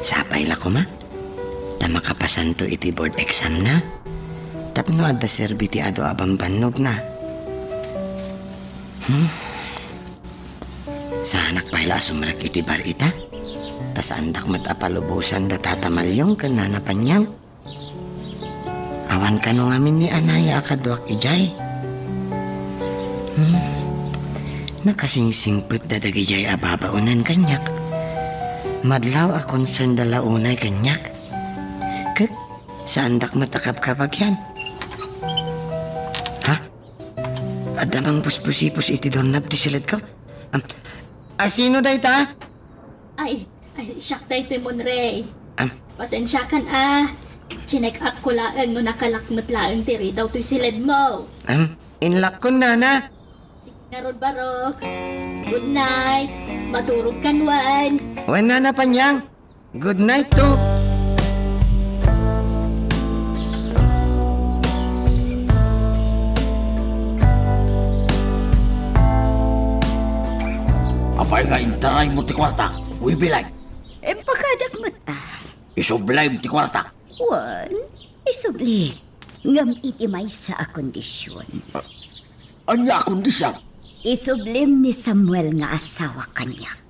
sapay la koma ta makapasanto iti board exam na, tapno adda serbi ti adu a bambannogna. Hmm? Saanak pay la a sumrek iti bar ita, ta saandak met a palubosan da Tata Maliong ken Nana Panyang. Awan kano ngamin ni Anaya a kaduak idiay. Hmm. Nakasingsingpetda dagidiay a babaonen kaniak. Madlaw a concernda la unay kaniak. Ket saandak met a kabkabagian. Ha? Adda mangpuspusipus iti doorknob ti siledko. Am, a, sino dayta? Ay, ay, siak daytoy, Monrey. Am? Pasensiakan a. Chinek-upko laeng no nakalak met laeng ti ridaw toy siledmo. Am, inlakkon, Nana. Sige ngarud, Barok. Good night. Maturogkan wen. Wen, Nana Panyang. Good night too. Apay nga intaraymo ti kuarta, Wibilay? Impakadak met a. Isublem ti kuarta. Wen, isubli. Ngem iti maysa a kondision. A-, ania a kondision? Isublem ni Samuel nga asawa kaniak.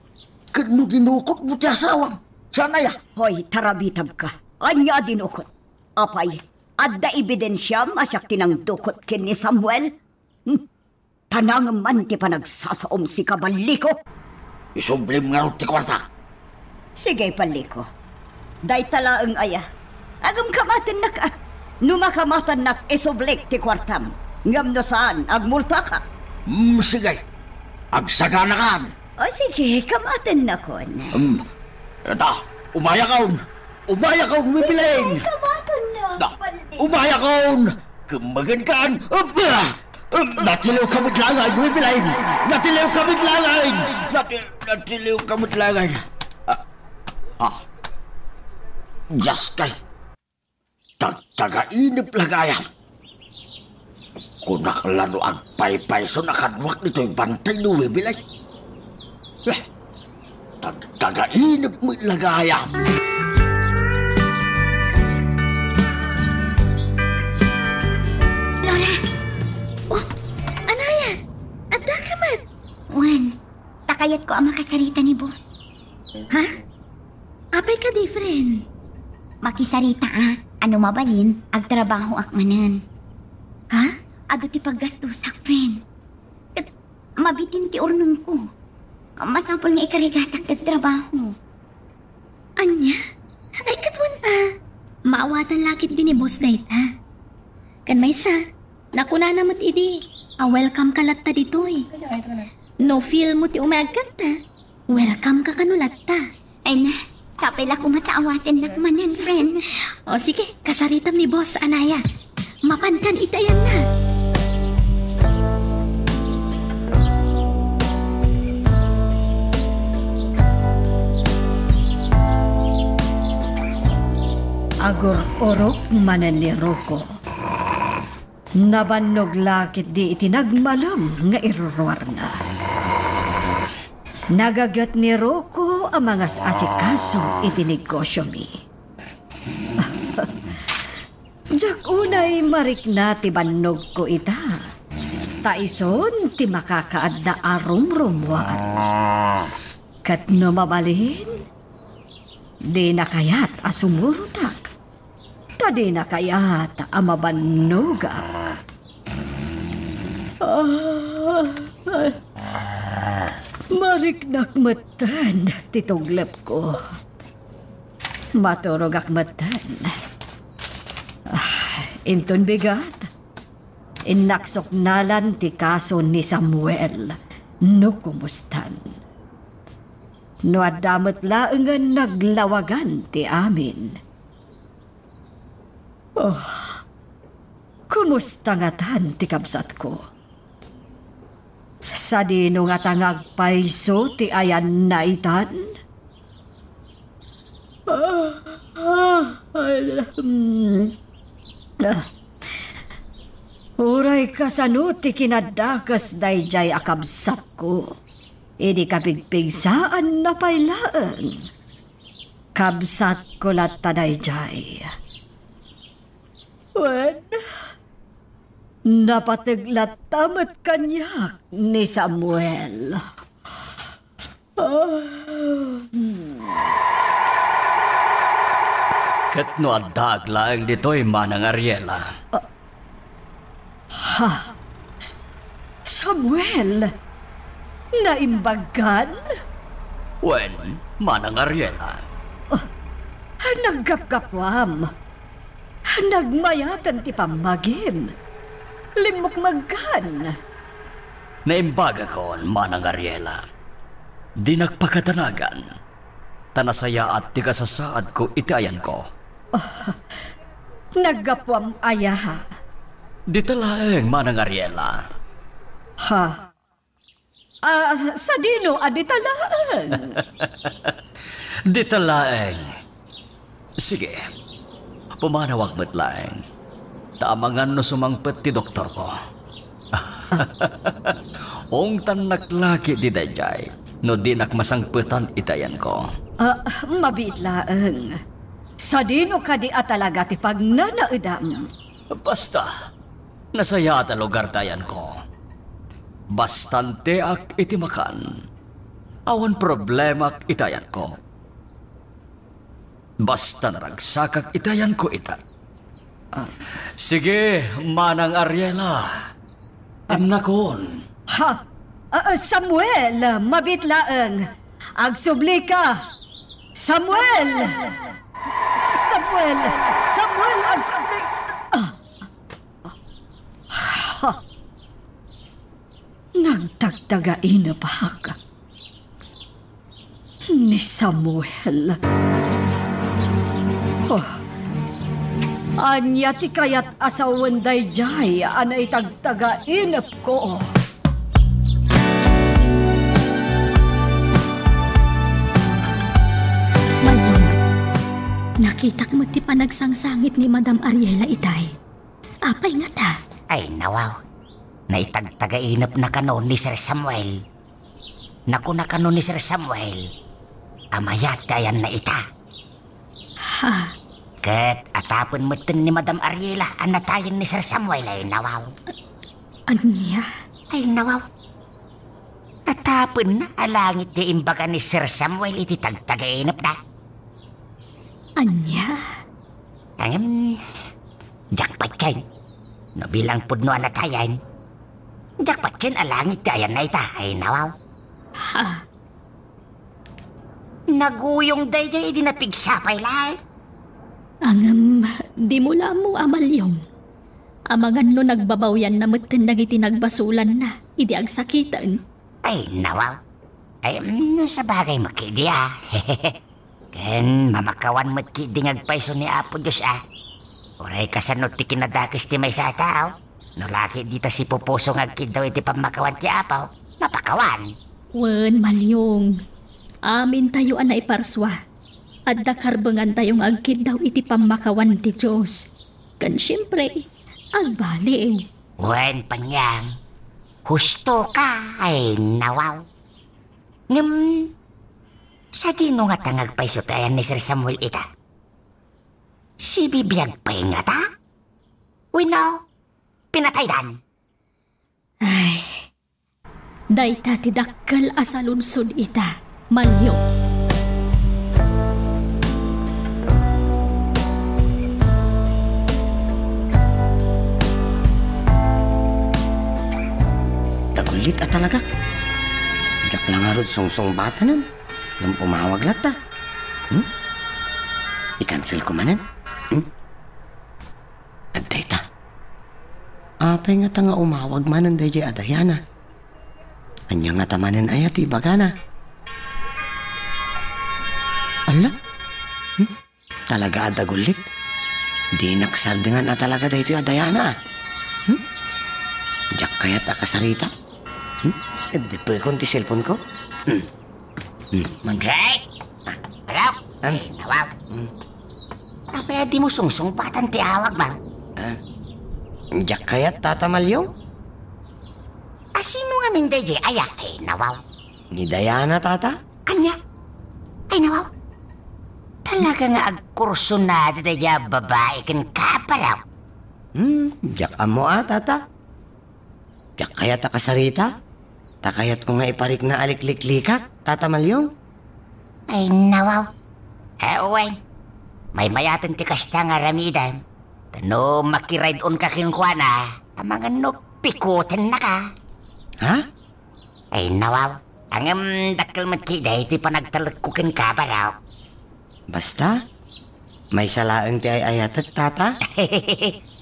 Ket no dinukotmo ti asawam, saan aya? Hoy, tarabitabka. Ania a dinukot? Apay, adda ebidensiam a siak ti nangdukot ken ni Samuel? Hmm. Ta nangem man ti panagsasaom sika, balliko. Isublim ngarud ti kuarta. Sige, balliko. Dayta laeng aya. Ngem kamatennak a. No makamatennak, isublik ti kuartam. Ngem no saan, agmultaka. Mm, sige. Agsaganakan. O sige, kamatennakon. Mm. Eta, umayakon. Umayakon, Wibilin. Kamatennak, Da, balliko. Umayakon. Kemmegenkan. Aba! Natiliwka met laeng, Wibilin. Natiliwka met laeng. Nati-, natiliwka met laeng. Ah, ah. Diaskay. Tagtagainep la gayam. Kunak la no agpaypayson a kaduak ditoy bantay ni Wibilin. Eh, tagtagainep met la gayam. Laura! Oh, Anaya! Addaka met! Wen, ta kayatko a makasarita ni boss. Ha? Apay ka different? Makisarita a, ano mabalin, agtrabahoak manen. Ha? adu ti paggastusak, friend. Ket mabitin ti urnongko. Masapul nga ikarigatak ket trabaho. Ania? Ay, ket wen a. Maawatan la ketdi ni boss dayta. Ken maysa, nakunana met idi a welcome ka latta ditoy. No feel mo ti umayag kanta, welcome ka kano latta. Ay na, sapay la koma ta awatennak manen, friend. O sige, kasaritam ni boss, anaya. Mapankan iti ayanna. Agur-urok manen ni Rocco. Nabannog la ketdi iti nagmalem nga iruruarna. Nagaget ni Rocco a mangas-asikaso iti negosyomi. Diak unay marikna ti bannogko ita, ta isun ti makakaadda a rumrumuar. Ket no mabalin, dina kayat a sumurotak, ta dina kayat a mabannogak. Ah, mariknak metten ti tuglepko. Maturogak metten. Ah, inton bigat, innak suknalan ti kaso ni Samuel no kumustan. No adda met laengen naglawagan ti amin. Oh, kumusta ngatan ti kabsatko? Sadino ngata nga agpayso ti ayanna itan? Ah, ah, ah, mm. Ah. Uray kasano ti kinaddakes daydiay a kabsatko, idi kapigpigsaanna pay laeng. Kabsatko latta daydiay. Wen, napateg latta met kaniak ni Samuel. Ah. Ket no addaak laeng ditoy, Manang Ariela. Ah. Ha? S-, Samuel? Naimbagkan? Wen, Manang Ariela. Ah, naggapgapuam. Nagmayaten ti pammagim. Limmukmegkan. Naimbagakon, Manang Ariela. Dinak pakadanagan, ta nasayaat ti kasasaadko iti ayanko. Ah, naggapuam aya? Dita laeng, Manang Ariela. Ha? Ah, sadino a dita laeng? Dita laeng. Sige. Pumanawak met laeng. Ta amangan no sumangpet ti doktorko. Ungtannak la ketdi daydiay no dinak masangpetan iti ayanko. Ah, mabiit laeng. Sadino kadi a talaga ti pagnanaedam? Basta, nasayaat a lugar ti ayanko. Bastanteak iti makan. Awan problemak iti ayanko. Basta naragsakak iti ayanko ita. Ah. Sige, Manang Ariela. Annakon. Ha? Ah, ah, Samuel, mabiit laeng. Agsubli ka. Samuel! Samuel! Samuel, agsubli. Ah. Ha? Nagtagtagainep a hak ni Samuel. Oh, ania ti kayat a sawen daydiay a naitagtagainepko? Mayam, nakitak met ti panagsangsangit ni Madam Ariela itay. Apay ngata? Ay, nawaw. Naitagtagainepna kano ni Sir Samuel. Nakuna kano ni Sir Samuel a mayat ti ayanna ita. Ha? Ket atapen metten ni Madam Ariela a natayen ni Sir Samuel, ay nawaw. Ania? Ay nawaw. Atapenna a langit ti imbaga ni Sir Samuel iti tagtagainepda. Ania? Ngem, jackpot ken. No bilang pudno a natayen, diak patien a langit ti ayanna ita, ay nawaw. Ha? Naguyong daydiay idi napigsa pay laeng. Ngem, dimo la ammo a Malyong. Amangan no nagbabawyanna metten dagiti nagbasolanna idi agsakiten. Ay, nawaw. Ay, mm, sabagay met ketdi a. Ken mamakawan met ketdi nga agpayso ni Apo Dios a. Uray kasano ti kinadakes ti maysa a tao? No la ketdi ta sipupuso nga agkiddaw iti pammakawan ti Apo, mapakawan. Wen, Malyong. Amintayo a naiparsua. Adda karbengantayo nga agkiddaw iti pammakawan ti Dios. Ken siempre, agbaliw. Wen, Panyang. Husto ka, ay nawaw. Ngem, sadino ngata nga agpayso ti ayan ni Sir Samuel ita? Sibibiag pay ngata? Wenno, pinataydan? Ay, dayta ti dakkel a saludsod ita, Malyong. Dagullit a talaga. Diak la ngarud sungsungbatanen ngem umawag latta. Hmm? I-cancel ko manen. Hmm? Adda ita. Apay ngata nga umawag manen daydiay a Diana? Ania ngata manen aya ti ibagana? Alla? Hmm? Talaga a dagullit. Dinak sardengan a talaga daytoy a Diana. Hmm? Diak kayat a kasarita. Hmm? Iddepekon ti cellphone ko. Hmm. Hmm. Mondre! Ah, Barok! An? Ay, nawaw. Hmm. Apay a dimo sungsungbatan ti awag, bang? Ah? Diak kayat, Tata Malyong? A sino ngamin daydiay aya? Ay, nawaw. Ni Diana, Tata? Ania? Ay, nawaw. Talaga nga agkursunada daydiay a babai kenka, Barok? Hmm, diak ammo a, Tata. Diak kayat a kasarita, ta kayatko nga iparikna a likliklikak, Tata Malyong. Ay, nawaw. Eh, wen. Maymayaten ti kasta nga aramidem. Ta no makiride-onka kenkuana, amangan no pikutennaka. Ha? Ay, nawaw. Ngem dakkel met ketdi ti panagtalekko kenka, Barok. Basta, maysa laeng ti ay-ayatek, Tata.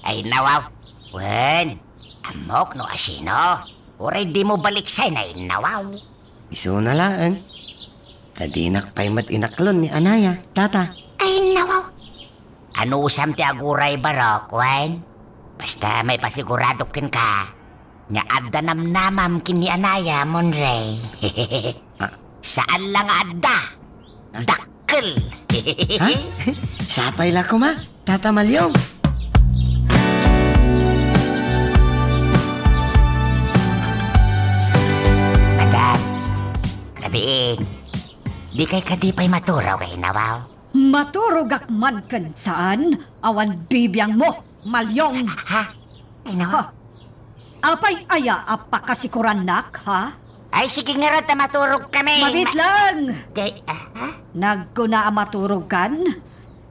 Ay, nawaw. Wen, ammok no asino. Uray dimo baliksen, ay, nawaw. Isuna laeng. Ta dinak pay met inaklon ni anaya, Tata. Ay, nawaw. Anusam ti aguray, Barok, wen? Basta maipasiguradok kenka nga adda namnamam ken ni anaya, Monrey. Ah. Saan la nga adda. Ah. Dakkel. Ha? Sapay la koma, Tata Malyong. Madam, kabiin, dikay kadi pay maturog, ay, nawaw? Maturogak man ken saan, awan bibiangmo, Malyong. Ha? Ay, naku. Ha? Apay aya a pakasikurannak, ha? Ay, sige ngarud ta maturogkami. Mabiit laeng. Kay, ah, ha? Nagkuna a maturogkan,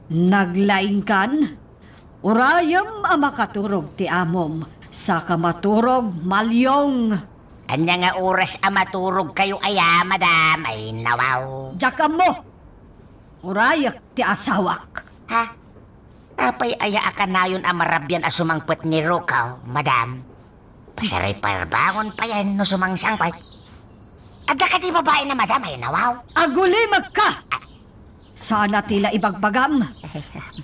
naglaingkan, urayem a makaturog ti amom, saka maturog, Malyong. Ania nga oras a maturogkayo aya, madam? Ay, nawaw. Diak ammo. Urayek ti asawak. Ha? Apay aya a kanayon a marabian a sumangpet ni Rukaw, madam? Pasaripayarbangon payen no sumangsangpet. Adda kadi babaina, madam, ay nawaw? Agulimekka! Ah. Sana ti la ibagbagam.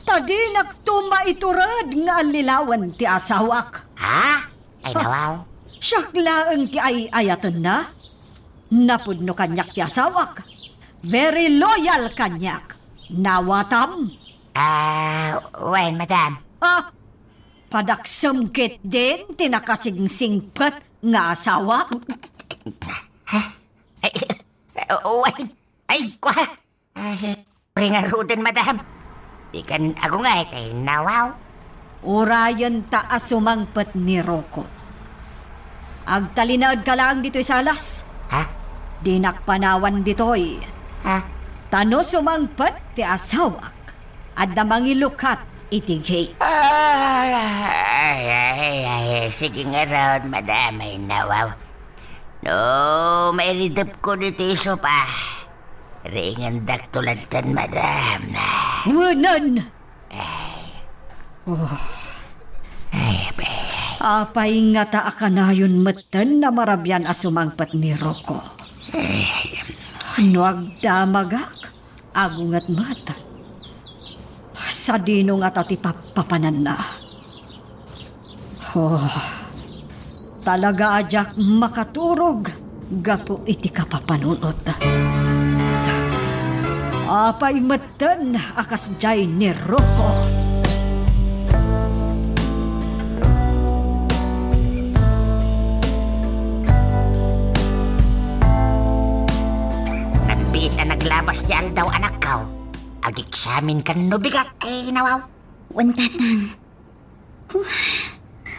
Ta dinakto maitured nga allilawen ti asawak. Ha? Ay, nawaw. Siak laeng ti ay-ayatenna. Napudno kaniak ti asawak. Very loyal kaniak. Nawatam? Ah, wen, madam. Ah, padaksem ketdin ti nakasingsingpet nga asawak? Ha? Ay, wen. Ay, kua. Ay, ringaruden, madam. Dikan agungay, ay nawaw. Urayen ta a sumangpet ni Rocco. Agtalinaedka laeng ditoy salas. Ha? Dinak panawan ditoy. Ha? Ta no sumangpet ti asawak, adda mangilukat iti gate. Ay, ay, ay, ay, sige ngarud, madam, ay nawaw. No, mairidepko ditoy sopa. Riingandakto latta, madam. Wenan! Ay. Oh. Ay, abay. Apay ngata a kanayon metten a marabian a sumangpet ni Rocco? Ay. No agdamagak, agunget met. Sadino ngata ti pappapananna? Oh, talaga a diak makaturog gapu iti kapapanunot. Apay metten a kasdiay ni Rocco? Nagbiit a naglabas ti aldaw, anakko. Ageksaminkan no bigat, ay nawaw. Wen, Tatang. Huh,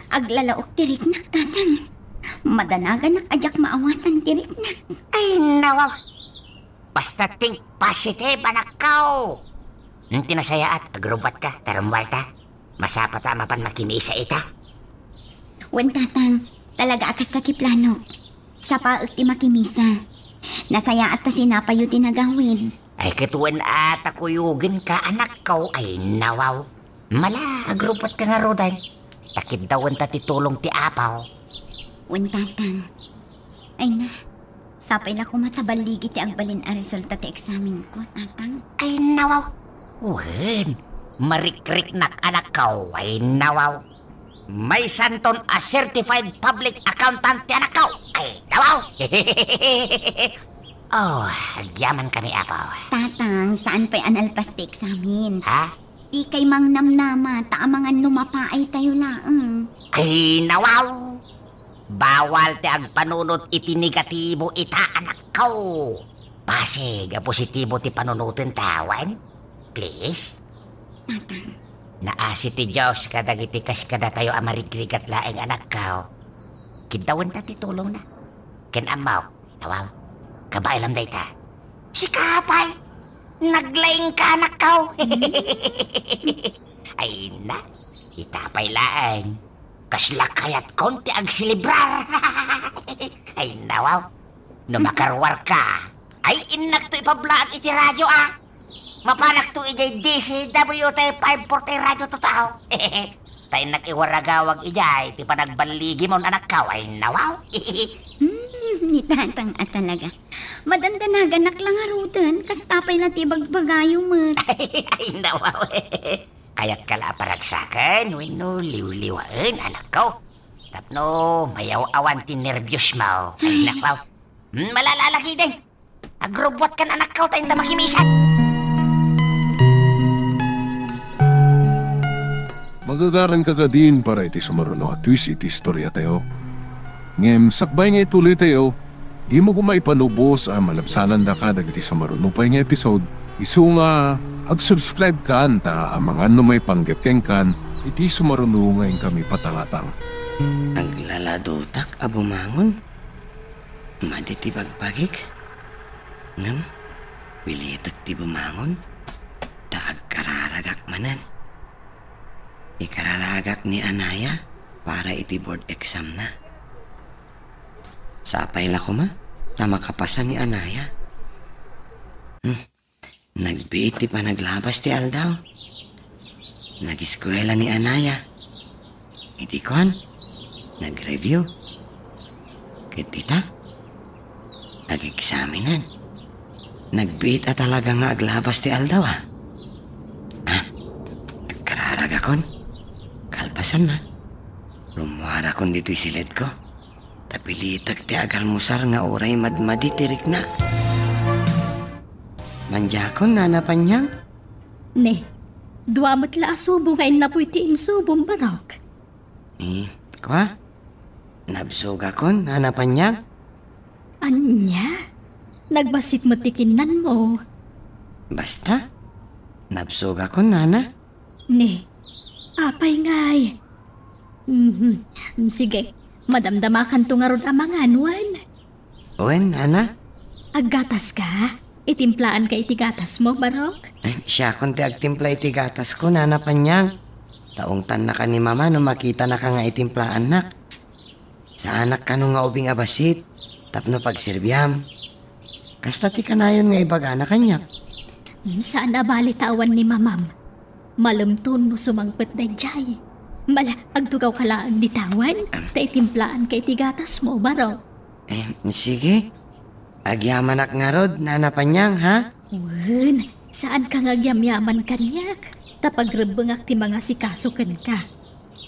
aglalaok ti riknak, Tatang. Madanaganak a diak maawatan ti riknak. Ay, nawaw. Basta think positive, anakko. Iti nasayaat, agrubbuatka, ta rummuarta. Masapata a mapan makimisa ita. Wen, Tatang, talaga a kasta ti planok. Sapaek ti makimisa. Nasayaat ta sinapayyo ti nagawid. Ay, ket wen a ta kuyogenka, anakko, ay nawaw. Mala, agrubbuatka ngaruden. Ta kiddawen ta ti tulong ti Apo. Wen, Tatang. Ay na, sapay la koma ta balligi ti agbalin a resulta ti eksamenko, Tatang. Ay nawaw. Wen, marikriknak, anakko, ay nawaw. Maysanton a certified public accountant ti anakko. Ay, nawaw! Oh, agyamankami, Apo. Tatang, saan pay a nalpas ti eksamen? Ha? Dikay mangnamnama, ta amangan no mapaaytayo laeng. Ay, nawaw! Bawal ti agpanunot iti negatibo ita, anakko. Pasig a positibo ti panunoten ta, wen? Please? Tatang. Naasi ti Dios kadagiti kas kadatayo a marigrigat laeng, anakko. Kiddawenta ti tulongna. Ken ammok, nawaw, kabaelam dayta. Sika pay, naglaingka, anakko. Ay na, ita pay laeng. Kasla kayatkon ti agselebrar. Ay, nawaw. No makaruarka, ay innakto ipablaag iti radio, a. Mapanakto idiay D C W T five forty Radio Totoo. Ta innak iwaragawag idiay ti panagballigimon, anakko, ay nawaw. Hmm, ni Tatang a talaga. Madandanaganak la ngaruden, kasta pay la ti ibagbagayo met. Ay, nawaw. Kayatka la a paragsaken wenno liwliwaen, anakko. Tapno mayaw-awan ti nerbiosmo. Ay, nawaw. Hmm, malala lakiden. Agrubbuatkan, anakko, ta inta makimisan. Magagaranka kadin para iti sumaruno a twist iti istoriatayo. Ngem sakbay nga ituloytayo, dimo koma ipanubos a malabsanandaka dagiti sumaruno pay nga episode, isu nga ag-subscribe-kan ta amangan no maipanggep kenkan iti sumaruno nga inkami patangatang. Aglaladutak a bumangon. Madi ti bagbagik. Ngem, pilitek ti bumangon, ta agkararagak manen. Ikararagak ni Anaya para iti board exam na. Sapay la koma, ta makapasa ni Anaya. Hmm. Nagbiit ti panaglabas ti aldaw. Nagiskuela ni Anaya. Iti kuan, nag-review. Ket ita, nag-examinan. Nagbiit a talaga nga aglabas ti aldaw, a. Ah, agkararagakon. Kalpasanna, rummuarakon ditoy siledko. Ta pilitek ti agalmusar nga uray madmadi ti rikna. Mandiakon, Nana Panyang? Ne, dua met la a subo nga innapoy ti insubom, Barok. Eh, kua? Nabsogakon, Nana Panyang? Ania? Nagbassit met ti kinnanmo. Basta, nabsogakon, Nana. Ne, apay ngay? Mhm. Sige, madamdamakanto ngarud a mangan, wen? Wen, Ana. Aggatas ka? Itimplaanka iti gatasmo, Barok? Eh, siakon ti agtimpla iti gatasko, Nana Panyang. Ta ungtannaka ni Mama no makitanaka nga itimplaannak. Saanak kano nga ubing a bassit tapno pagserbiam. Kasta ti kanayon nga ibagana kaniak. Hmm, saan a bali ta awan ni Mamam. Malem ton no sumangpet daydiay. Mala, agtugawka laeng ditawan, ta itimplaanka iti gatasmo, Barok. Eh, sige. Agyamanak ngarud, Nana Panyang, ha? Wen, saanka nga agyamyaman kaniak, ta pagrebbengak ti mangasikaso kenka.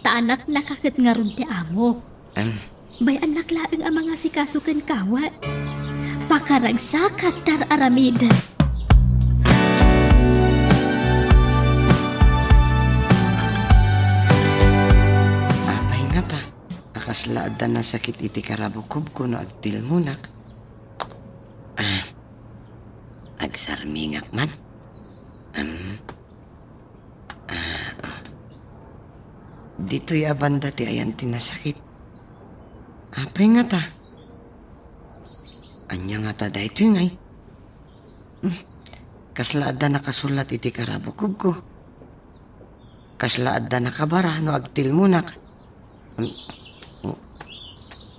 Ta anaknaka ket ngarud ti amok. Em. Bay-annak laeng a mangasikaso kenka, wa? Pakaragsak, tar-aramid. Apay ngata? A kasla adda nasakit iti karabukobko no agtilmonak. Ah, agsarmingak man. Em, ah, ah. Ditoy a banda ti ayan ti nasakit. Apay ngata? Ania ngata daytoy ngay? Hmm, kasla adda nakasullat iti karabukobko. Kasla adda nakabara no agtilmonak. Hmm.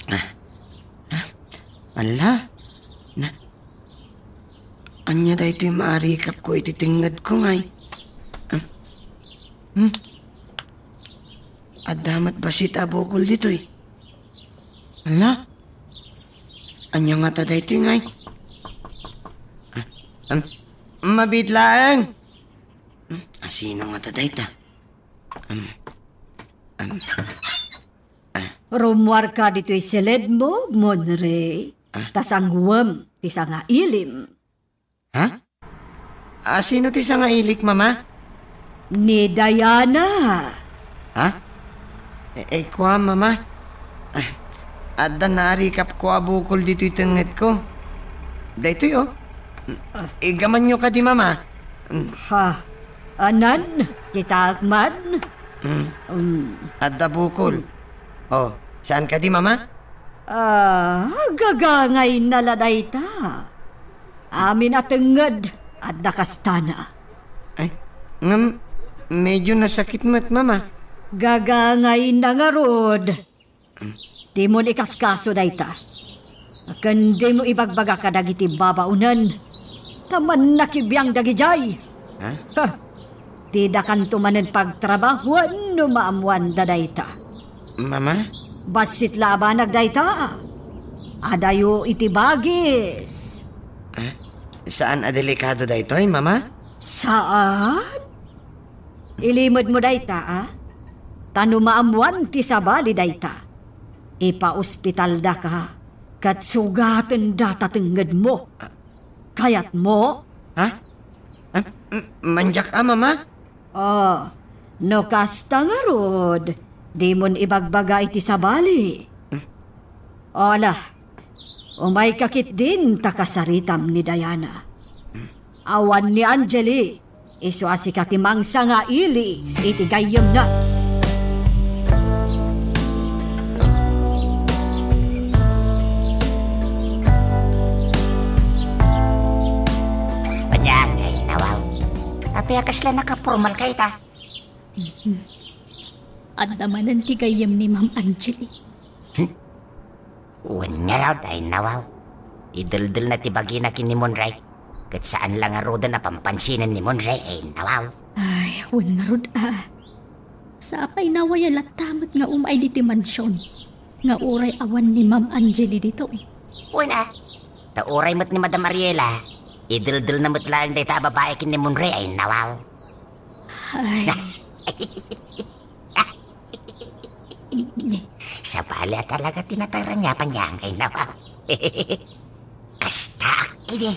Ah. Ah. Ala. Na. Ania daytoy maarikapko iti tengngedko ngay? Ah. Hmm. Adda met bassit a bukol ditoy. Ala? Ania ngata daytoy ngay? Ah, um, mabiit laeng. Hmm, asino ngata dayta? Um, um, ah. Rummuarka ditoy siledmo, Monre. Ah? Ta sanguem ti sangailim. Ha? Asino ti sangailik, Mama? Ni Diana. Ha? E, e, kua, Mama. Ah, adda naarikapko a bukol ditoy tengngedko. Daytoy, oh. Igamanyo kadi, Mama. Ha? Anan, kitaek man. Mm. Mm. Adda bukol. Oh, saan kadi, Mama? Ah, gagangayna la dayta. Amin a tengnged, adda kastana. Ay, ngem, medyo nasakit met, Mama. Gagangayna ngarud. Dimon ikaskaso dayta. Ken dimo ibagbaga kadagiti babaonen. Ta mannakibiang dagidiay. Ha? Ha! Ti dakanto manen pagtrabahoan no maammoanda dayta. Mama? Bassit la a banag dayta. Adayo iti bagis. Ah, saan a delikado daytoy, Mama? Saan? Ilimedmo dayta, a? Ta no maammoan ti sabali dayta, ipaospitaldaka ket sugatenda ta tengngedmo. Ah. Kayatmo? Ha? Ah, m-, mandiak a, Mama? Oh, no kasta ngarud, dimon ibagbaga iti sabali. Hmm? Ala, umayka ketdin ta kasaritam ni Diana. Awan ni Angeli, isu a sika ti mangsangaili iti gayyemna. Panyang, ay, nawaw. Apay a kasla nakapormalka ita? Adda manen ti gayyem ni Ma'am Angeli. Hmm? Wen ngarud, ay nawaw. Ideldelna ti bagina ken ni Monray. Ket saan la ngaruden a pampansinen ni Monray, ay nawaw. Ay, wen ngarud a. Sapay nawayan latta met nga umay ditoy mansion. Nga uray awan ni Ma'am Angeli ditoy. Wen a. Ta uray met ni Madam Ariela, ideldelna met laeng dayta a babai ken ni Monray, ay nawaw. Ay. Sabali a talaga ti natarang ni Panyang, ay nawaw. Kastaak idi.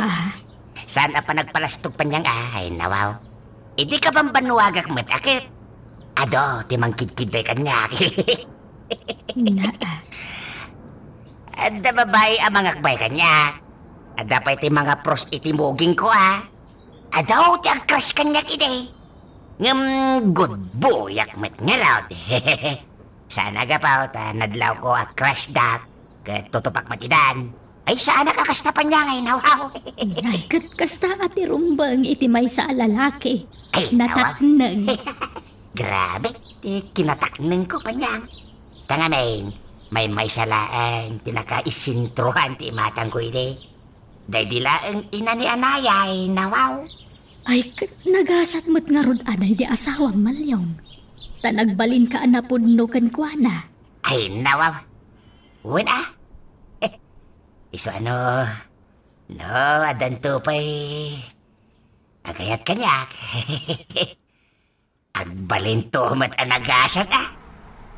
Ah. Saan a panagpalastog, Panyang, ay nawaw. Idi kabambannuagak met a ket adu ti mangkidkidbay kaniak. Na. Adda babai a mangakbay kaniak. Adda pay ti mangapros iti mugingko a. Adu ti agcrush kaniak idi. Ngem good boyak met ngarud. Saan a gapu ta nadlawko a crush-dak ket tutupak met idan. Ay, saanak a kasta, Panyang, ay nawaw. Ay, ket kasta a ti rumbeng iti maysa a lalaki. Ay, nawaw. Natakneng. Grabe, ti kinataknengko, Panyang. Ta ngamin, maymaysa laeng ti nakaisentroan ti imatangko idi. Daydi laeng ina ni Anayay, nawaw. Ay, ket nagasat met ngarud a daydi asawam, Malyong. Ta nagbalinka a napudno kenkuana. Ay, nawaw. Wen a. Isu a no, no, addanto pay agayat kaniak. Agbalinto met a nagasat a.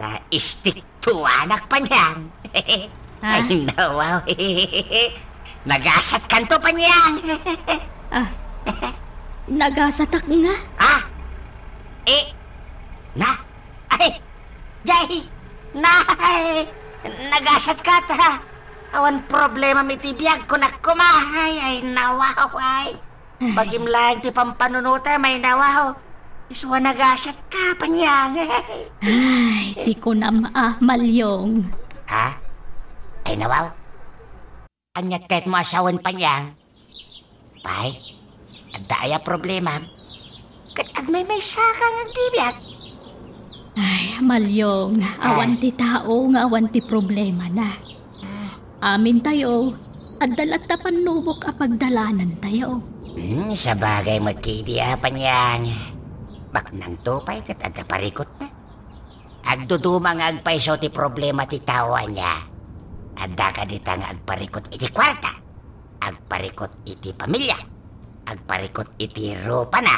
Ta istiktuanak, Panyang. Ha? Ay, nawaw. Nagasatkanto, Panyang. Ah, nagasatak nga? Ah? Eh, na? Ay, jay, na, ay, nagasatka ta. Awan problemam iti biag, kunak koma. Ay, ay, nawaw, ay. Bagim laeng ti pampanunotam, ay nawaw. Isu a nagasatka, Panyang. Ay, ti kunam a, Malyong. Ha? Ay, nawaw. Aniat kayatmo a sawen, Panyang? Pay, adda aya problemam? Ket agmaymaysaka nga agbibiag. Ay, Malyong, awan ti tao nga awan ti problemana. Amintayo, adda latta pannubok a pagdalanantayo. Hmm, sabagay met kadi a, Panyang. Baknangto pay ket adda parikutna. Agduduma nga agpayso ti problema ti tao ania. Adda kadita nga agparikut iti kuarta, agparikut iti pamilia, agparikut iti rupana,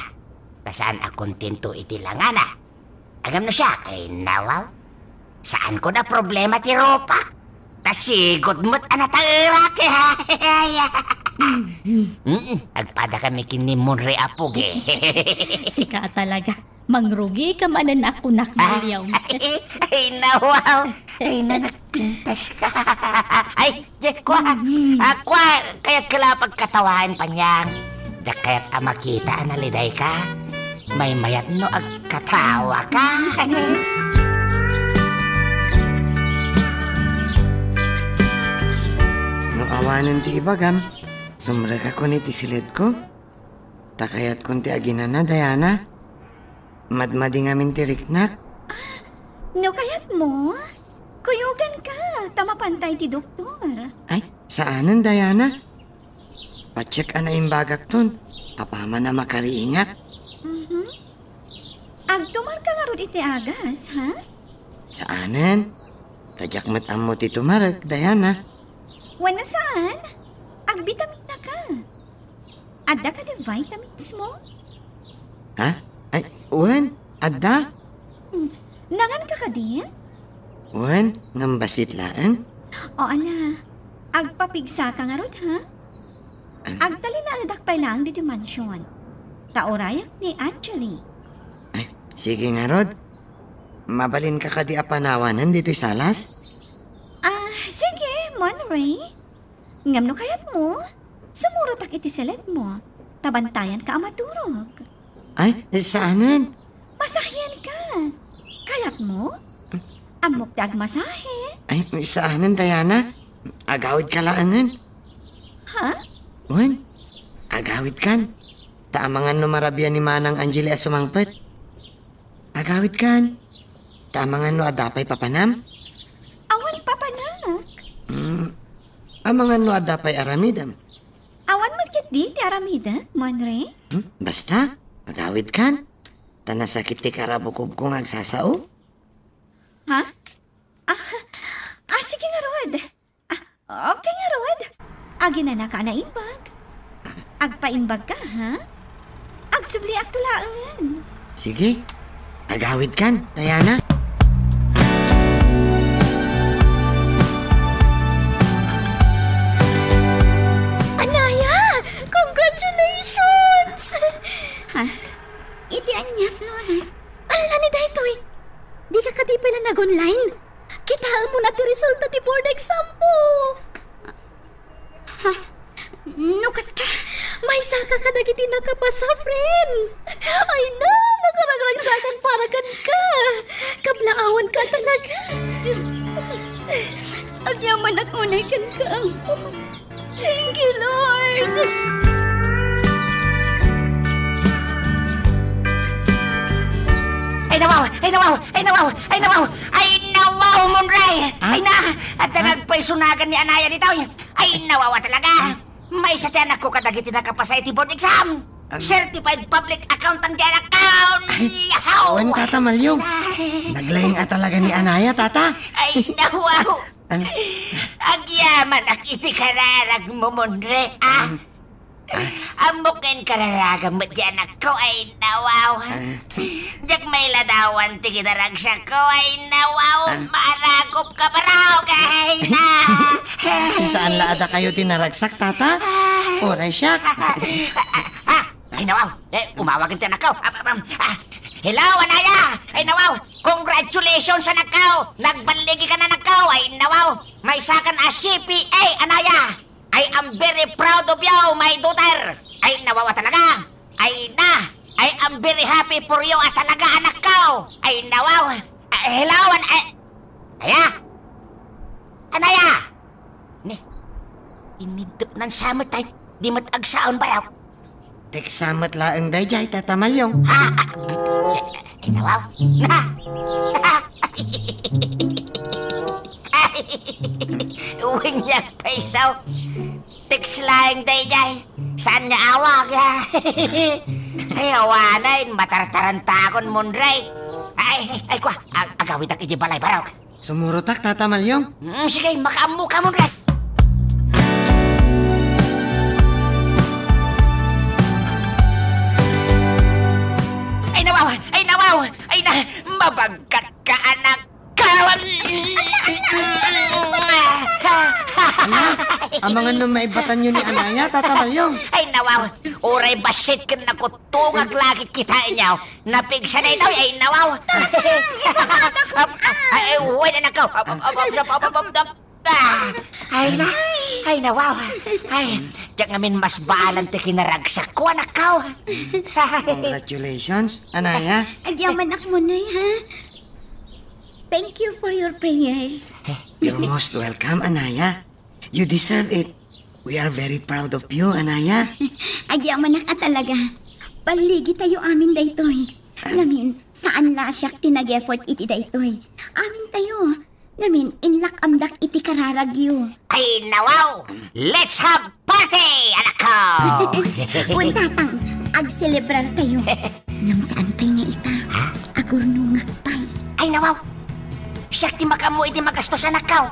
ta saan a kontento iti langana. Ngem no siak, ay nawaw. Saankon a problema ti rupak. Ta sigud met a nataerak. Mm, agpadakami ken ni Monroy a pugi. Sika talaga. Mangrugika manen a kunak, Malyong. Ay, ay, nawaw. Ay, na, nagpintaska. Ay, di, kua. Mm. Ah, kua, kayatko la pagkatawaen, Panyang. Diak kayat a makita a nalidayka. Maymayat no agkatawaka. No awanen ti ibagam, sumrekakon iti siledko. Ta kayatkon ti aginana, Diana. Madmadi ngamin ti riknak. Ah, no kayatmo, kuyoganka ta mapantay ti doktor. Ay, saanen, Diana. Patiek a naimbagakton, apaman a makariingak. Mhm. Agtumarka ngarud iti agas, ha? Saanen. Ta diak met ammo ti tumarek, Diana. Wenno saan, agbitaminaka. Adda kadi vitamins mo? Ha? Ay, wen, adda. Hmm, nanganka kadi? Wen, ngem bassit laeng. O, ala, agpapigsaka ngarud, ha? Agtalinaedak pay laeng ditoy mansion. Ta urayak ni Angeli. Ay, sige ngarud. Mabalinka kadi a panawanen ditoy salas? Ah, sige, Monroy. Ngem no kayatmo, sumurotak iti siledmo, ta bantayanka a maturog. Ay, saanen. Masahianka. Kayatmo? Ammok ti agmasahe. Ay, saanen, Diana. Agawidka laengen. Ha? Wen, agawidkan. Ta amangan no marabian ni Manang Angeli a sumangpet. Agawidkan. Ta amangan no adda pay papanam? Awan papanak. Hmm. Amangan no adda pay aramidem? Awan met ketdi ti aramidek, Monroy. Hmm? Basta, agawidkan. Ta nasakit ti karabukobko nga agsasao. Ha? Ah, ah, sige ngarud. Ah, okay ngarud. Aginanaka a naimbag. Agpaimbagka, ha? Agsubliakto laengen. Sige. Agawidkan, Diana. Anaya! Congratulations! Ha? Iti ania, Flora? Ala ni daytoy! Dika kadi pay la nag-online? Kitaem mo na ti resulta ti board exam mo! Ha? No kasta? Maysaka kadagiti nakapasa, friend! Ay na, nakaragsakan para kenka! Kablaawanka talaga! Diyos ko! Agyamanak unay kenka, Apo. Thank you, Lord. Ay, nawaw! Ay, nawaw! Ay, nawaw! Ay, nawaw! Ay, nawaw, Monray! Ah? Ay, na! Adda nga agpaisunagan ni Anaya ditoy. Ay, nawaw talaga. Maysa ti anakko kadagiti nakapasa iti board exam. Ag- Certified public accountant ti anakko. Ay, Yahaw! Wen, Tata Malyong. Ay. Naglaing a talaga ni Anaya, Tata. Ay, nawaw. Ano? Agyamanak iti kararagmo, Monre, ah. Ano? Ah. Ammok nga inkararagam met ti anakko, ay, nawaw. Ah. Diak mailadawan ti kinaragsakko, ay, nawaw. Ah. Maragop ka, barok, ay, na. Saan la a dakayo ti naragsak, Tata? Ah. Uray siak. Ah, ah, ah. Ay, nawaw. Eh, umawag ti anakko. Ah, ah, ah, ah. Hello, Anaya! Ay, nawaw! Congratulations, anakko! Nagballigika na, anakko! Ay, nawaw! Maysakan a C P A, Anaya! I am very proud of you, my daughter! Ay, nawaw a talaga! Ay, na! I am very happy for you a talaga, anakko! Ay, nawaw! Ah, hello, an-, ay, Aya! Anaya! Ni, inidep nan samet ay, di met agsaon baraw. Teksa met laeng dayjay, Tata Malyong. Ha? Ay, nawaw. Ha? Uwing niya paisaw. Text laeng dayjay. Saan nga awag, ya? Ay, awanen, matartarantakon, Monray. Ay, ay, ay, kwa, ag-, agawidak iti balay, barok. Sumurotak, Tata Malyong. Mm, sige, makaammo ka, Monray. Ay, nawaw! Ay, nawaw! Ay, na, mabagkat ka, anak! Kawan! Ala, amangan no maibatanyo ni Anaya, Tata Malyong. Ay, nawaw! Uray bassit ken nakutungag lagi kita inyaw. Napigsa na itaw, ay, nawaw. Ay, uy, anak ko. Ay, na. Ay, nawaw. Ay, diak ngamin mas baalan ti kinaragsakko, anak ko. Congratulations, Anaya. Agyamanak, Monray, ha? Thank you for your prayers. You're most welcome, Anaya. You deserve it. We are very proud of you, Anaya. Agyamanak a talaga. Balligi tayo amin daytoy. Ngamin, saan la siak ti nag-effort iti daytoy. Amin tayo. Ngamin, inlak-amdak iti kararagyo. Ay, nawaw! Let's have party, anak ko! Wen, Tatang, agselebrar tayo. Ngem saan pay nga ita? Ha? Agurnongak pay. Ay, nawaw! Siak ti makaammo iti magastos, anak ko.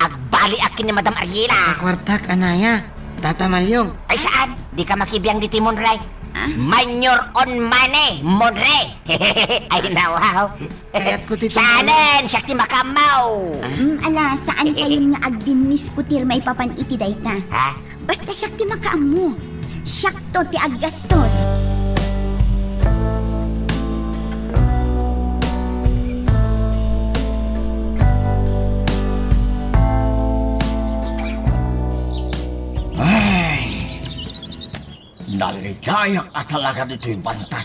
Agbaliak ken ni Madam Ariela. Akuartak, Anaya. Tata Malyong. Ay, saan? Dika makibiang ditoy, Monray. Ah? Mind your own money, Monray. Ay, nawaw. Kayatko ti tumulong. Saanen, siak ti makaammo. Ah? Mm, ala, saan kayon nga agdinmiskutir maipapan iti dayta? Ha? Basta siak ti makaammo. Siakto ti aggastos. Ay, nalidayak a talaga ditoy bantay.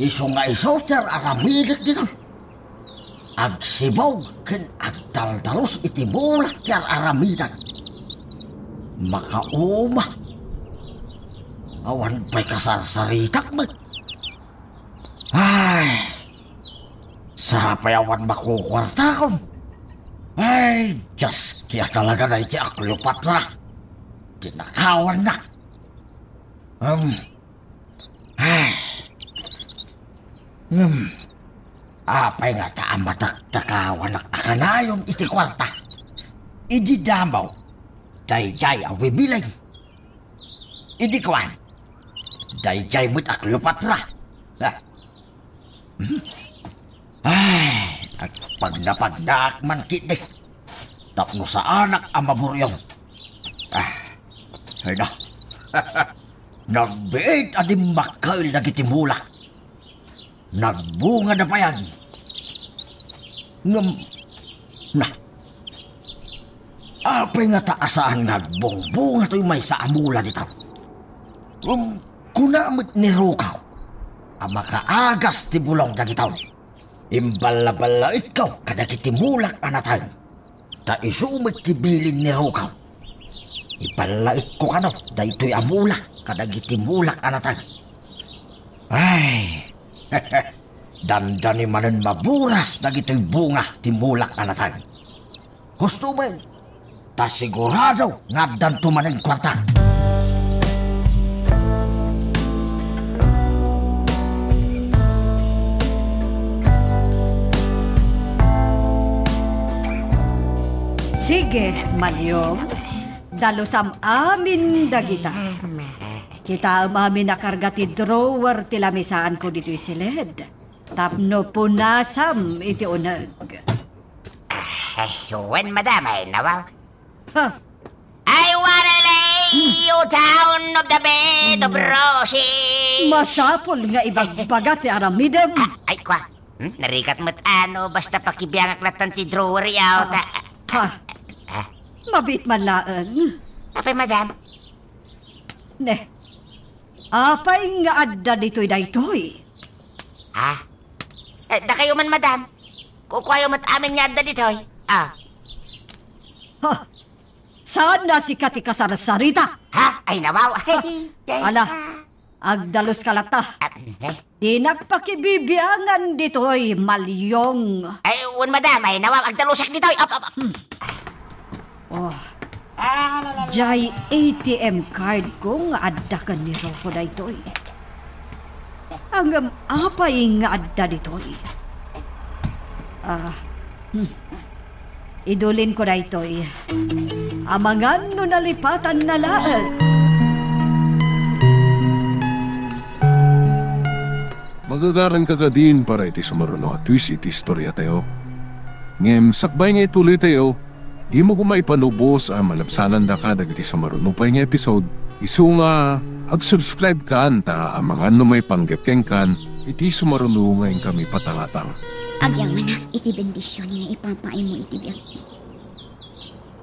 Isu nga isu ti ar-aramidek ditoy. Agsibug ken agdaldalus iti mulak ti ar-aramidan. Makauma. Awan pay kasarsaritak met. Ay, sapay awan makukuartakom. Ay, Dios, kaya talaga na iti a Cleopatra. Tinakawannak. Um, Ay. Ngem, apay ngata a madaktakawanak a kanayon iti kuarta? Idi damo, daydiay a Wibiling. Idi kuan, daydiay met a Cleopatra. Ah. Hmm? Ay, agpagnapagnaak man ketdi. Tapno saanak a maburyong. Ah, ay na. Nagbiit a dimmakkel dagiti mulak. Nagbungada payen. Ngem, na, apay ngata a saan nga agbungbunga toy maysa a mula dita? Ngem, kuna met ni Rukaw a makaagas ti bulong dagitoy. Imballaballaetko kadagiti mulak a nateng. Ta isu met ti bilin ni Rukaw. Ipallaekko kano daytoy a mulak kadagiti mulak a nateng. Ay, dandani manen maburas dagitoy bunga ti mulak a nateng. Husto met, ta sigurado nga addanto manen kuarta. Sige, Malyong. Dalusam amin dagita. Kitaem amin a karga ti drawer ti lamisaanko ditoy siled. Tapno punasam iti uneg. Eh, wen, madam, ay, nawaw. Ha? I wanna lay you down of the bed of roses. Masapul nga ibagbaga ti aramidem. Ah, ay, kwa. Hmm? Narigat met ano, basta pakibiangak latan ti drawer yaw, ta. Ha? Ah. Mabiit man laeng. Apay, madam? Ne. Apay nga adda ditoy daytoy? Ah? Eh, dakayo man, madam. Kukuayo met amin nga adda ditoy. Ah. Ha? Saan a sika ti kasarsarita? Ha? Ay, nawaw. Ala, agdaluska latta. Ah, eh. Dinak pakibibiangan ditoy, Malyong. Ay, wen, madam, ay, nawaw, agdalusak ditoy. Ap, ap, ap. Hmm. Oh. Ah, la, la, la. Jay A T M card ko nga adda ken ni Rocco daytoy. Ngem apay nga adda ditoy? Ah, hmm. Idulinko daytoy. Amangan no nalipatanna laeng. Magagaranka kadin para iti sumaruno a twist iti istoriatayo. Ngem sakbay nga ituloytayo, dimo koma ipanubos a malabsanandaka dagiti sumaruno pay nga episode. Isu nga, ag-subscribe kan ta amangan no maipanggep kenkan iti sumaruno nga inkami patangatang. Agyamanak iti bendision nga ipapaaymo iti biagmi.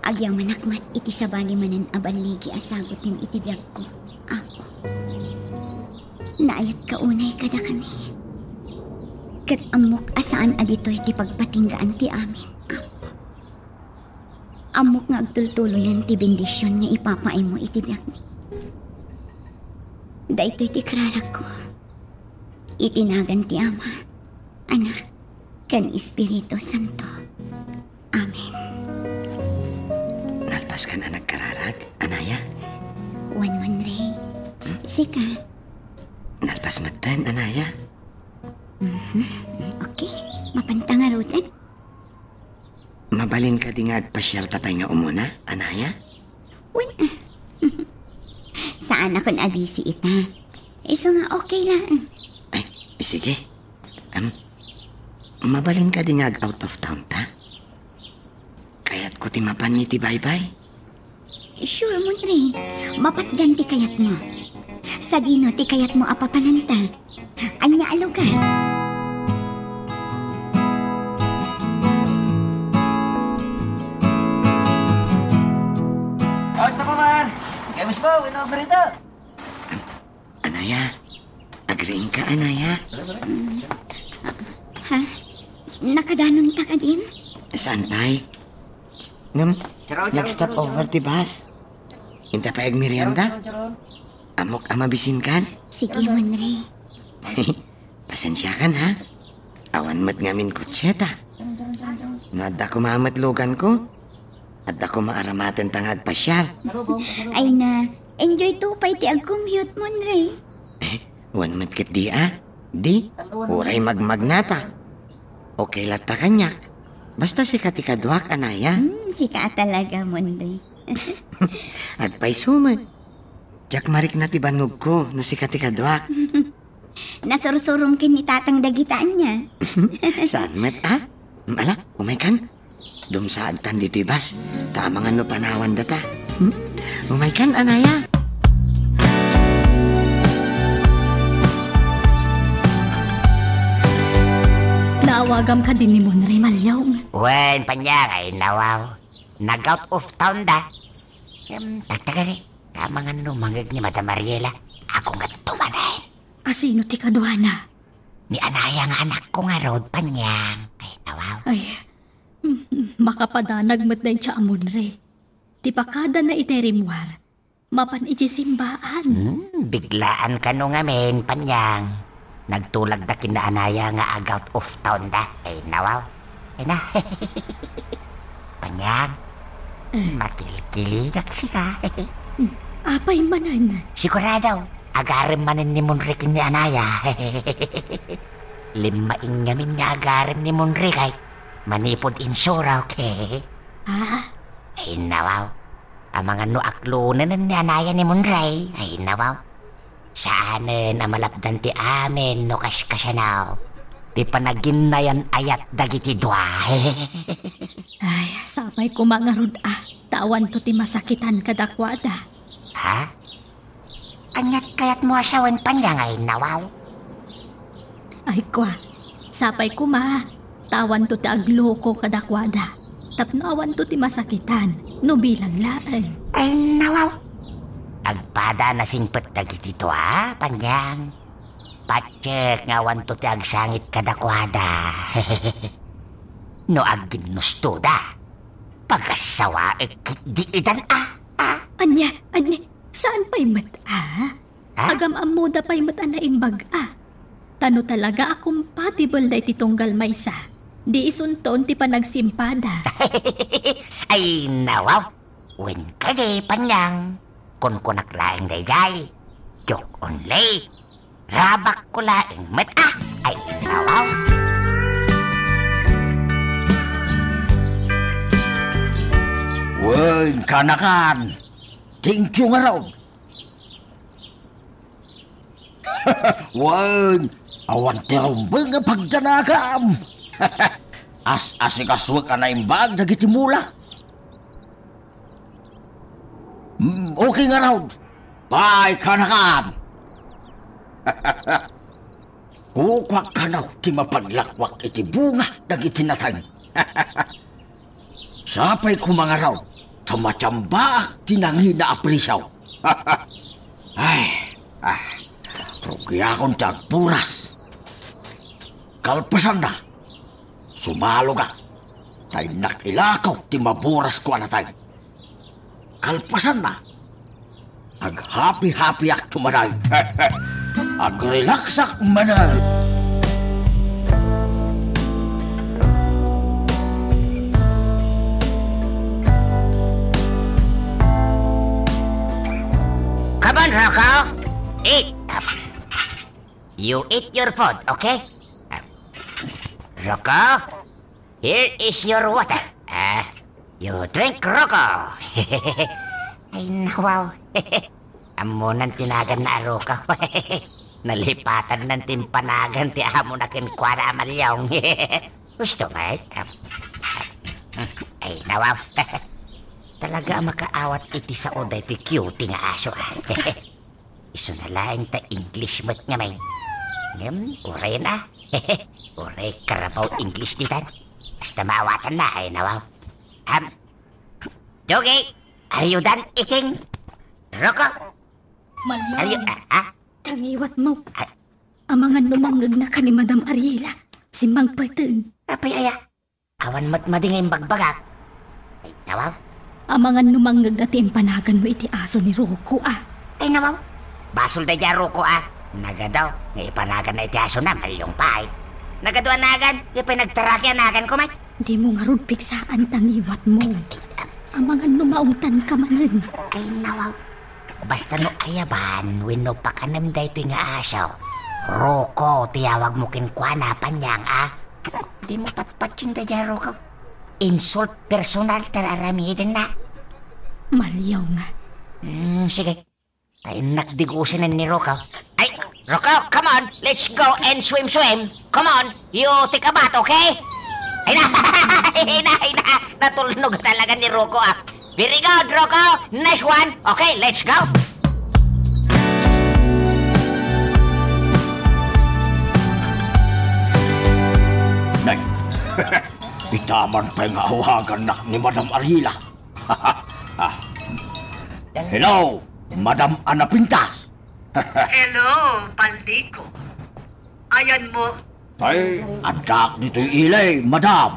Agyamanak met iti sabali manen a balligi a sagutmo iti biagko, Apo. Naayatka unay kadakami. Ket ammok a saan a ditoy ti pagpatinggaan ti amin, Apo. Ammok nga agtultuloyan ti bendision nga ipapaaymo iti biagmi. Daytoy ti kararagko. Iti nagan ti Ama, Anak, ken Espiritu Santo. Amen. Nalpaskan a nagkararag, Anaya? Wen, Monrey. Hmm? Sika? Nalpas metten, Anaya? Mhm. Okay. Mapanta ngaruden. Mabalin kadi nga agpasiarta pay nga umuna, Anaya? Wen, ah. Saanakon a busy ita. Isu nga okay la. Ay, sige. Am, mabalin kadi nga ag-out of town ta? Kayatko ti mapan iti baybay. Sure, Monrey. Mapatgan ti kayatmo. Sadino ti kayatmo a papananta? Ania a lugar? Kamusta pa man? Kamusta pa? Wenno, Marita? Anaya, agriingka, Anaya? Mm. Ha? Nakadanonta kadin? Saan pay? Ngem, nag-stop over ti bus. Inta pay agmerienda? Ammok a mabisinkan? Sige, Monrey. Pasensiakan, ha? Awan met ngamin kotseta. No adda koma met luganko, adda koma aramatenta nga agpasiar. Ay na, enjoy to pay ti ag-commute, Monrey. Eh, wen met ketdi a. Di, uray magmagnata. Okay latta kaniak. Basta sika ti kaduak, Anaya. Hmm, sika a talaga, Monrey. Agpayso met. Diak marikna ti bannogko no sika ti kaduak. Nasursurom ken ni Tatang dagita ania. Saan met, a? Ala, umaykan. Dumsaagtan ditoy bus, ta amangan no panawandata. Umaykan, Anaya. Naawagam kadin ni Monrey, Malyong. Wen, Panyang, ay nawaw. Nag-out of town da. Em, tagtagari. Ta amangan no mangeg ni Madam Mariela. Ako nga tumanen. Asino ti kaduana? Ni Anaya nga anakko ngarud, Panyang. Ay, nawaw. Ay, mm, mm, Kapadanag met dayta a Munrik. Ti pakadana iti rimmuar, mapan iti simbaan. Hmm, biglaan kano ngamin, Panyang. Nagtulagda ken ni Anaya nga ag-out of town da. Ay, nawaw. Ay na. Panyang, eh, makilkiligak sika. Apay manen? Sigurado, agarem manen ni Munrik ken ni Anaya. Limmaing ngamin nga agarem ni Munrik ay manipud insurok. Ah? Ay, nawaw. Amangan no aklonen ni Anaya ni Munrik. Ay, nawaw. Saanen a malapdan ti amin no kas-, kasano ti panaginnayan-ayat dagiti dua. Ay, sapay koma ngarud a, ta awanto ti masakitan kadakuada. Ha? Aniat kayatmo a sawen, Panyang, ay nawaw? Ay kua, sapay koma, ta awanto ti agloko kadakuada. Tapno awanto ti masakitan, no bilang laeng. Ay, nawaw. Agpada nasingpet dagiti dua, Panyang. Patiek nga awanto ti agsangit kadakuada. No agginnustoda, pagassawaek ketdi itan a, a. Ania, ania, saan pay met a? Ha? Agam-ammoda pay met a naimbag a. Ta no talaga a compatible daytoy tunggal maysa, di isunton ti panagsimpada. Ay, nawaw. Wen kadi, Panyang. Kunkunak laeng daydiay. Joke only. Rabakko laeng met a. Ay, nawaw. Wen, kanakan. Thank you ngarud. Wen, awan ti rumbeng a pagdanagam. As-asikasuek a naimbag dagiti mula. Mm, okay ngarud. Bye, kanakan. Kukuak kano ti mapaglakwak iti bunga dagiti nateng. Sapay koma ngarud, ta matambaak ti nangina a presyo. Ay, ah, rugiakon ti agburas. Kalpasanna, sumalogak, ta innak ilakaw ti maburasko a nateng. Kalpasanna, aghapi-hapiak tumaday. Agrelaxak manen. Come on, Rocco. Eat. You eat your food, okay? Rocco? Here is your water. Ah, you drink, Rocco. Ay, nawaw. Ammonan ti naganna a Rocco. Nalipatan nan ti impanagan ti amona kenkuana a Malyong. Gusto, mate? Ay, nawaw. Talaga a makaawat iti sao daytoy cute nga aso, ah. Isuna laeng ta English met ngamin. Ngem, uray na. Uray karabaw English ditan. Basta maawatanna, ay nawaw. Um, Doggy, are you done eating? Rocco? Are you, Malyong, ah, ah? Tangiwatmo. Ah. Amangan no mangngegna ken ni Madam Ariela, simmangpeten. Apay aya? Awan met madi nga imbagbagak. Ay, nawaw. Amangan no mangngegna ti impanaganmo iti aso ni Rocco, a. Ay, nawaw. Basol daydiay a Rocco, a. Nagadu nga ipanaganna iti asona, Malyong pay. Nagadu a nagan, di pay nagtaraki a naganko met. Dimo ngarud pigsaan tangiwatmo. Ay, ay, am- Amangan no maungtanka manen. Ay, nawaw. Basta no ayaban wenno pakanem daytoy nga aso, Rocco ti awagmo kenkuana, Panyang, a. Dimo patpatien daydiay a Rocco. Insult personal ti ar-aramidenna. Malyong. Hmm, sige. Ta innak digusen ni Rocco. Ay, Rocco, come on. Let's go and swim, swim. Come on. You take a bath, okay? Ay na, ay na, ay na. Natulnog talaga ni Rocco, a. Very good, Rocco. Nice one. Okay, let's go. Nay, itaman pay nga awagannak ni Madam Ariela. Ah. Hello, Madam Ana Pintas. Hello, Pandico. Ayanmo? Ay, addaak ditoy ili, Madam.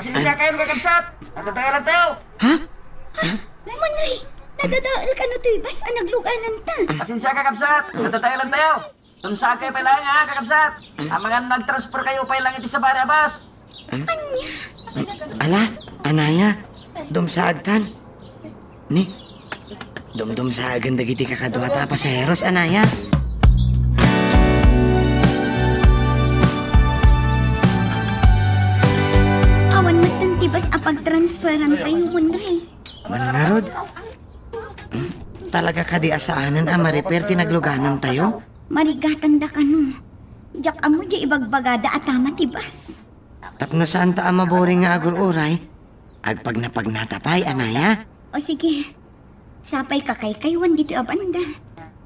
Pasensiakayon, kakabsat. Adtoy laeng tayo. Ha? Monre, nadadael kano toy bus a naglugananta? Pasensiaka, kakabsat. Adtoy laeng tayo. Dumsaagkayo pay laeng, ha, kakabsat. Amangan no agtransferkayo pay laeng iti sabali a bus. Ala, anaya, dumsaagtan. Ni, dumdumsaagen dagiti kakaduata a pasaheros, anaya. Awan metten ti bus a pagtransferantayo, Monre. Wen ngarud, hmm, talaga kadi a saanen a ma-repair ti nagluganantayo? Marigatanda kano. Diak ammo diay ibagbagada a tama ti bus. Tapno saanta a maburing nga agur-uray, agpagnapagnata pay, anaya. O sige, sapay kakaykaywan ditoy a banda.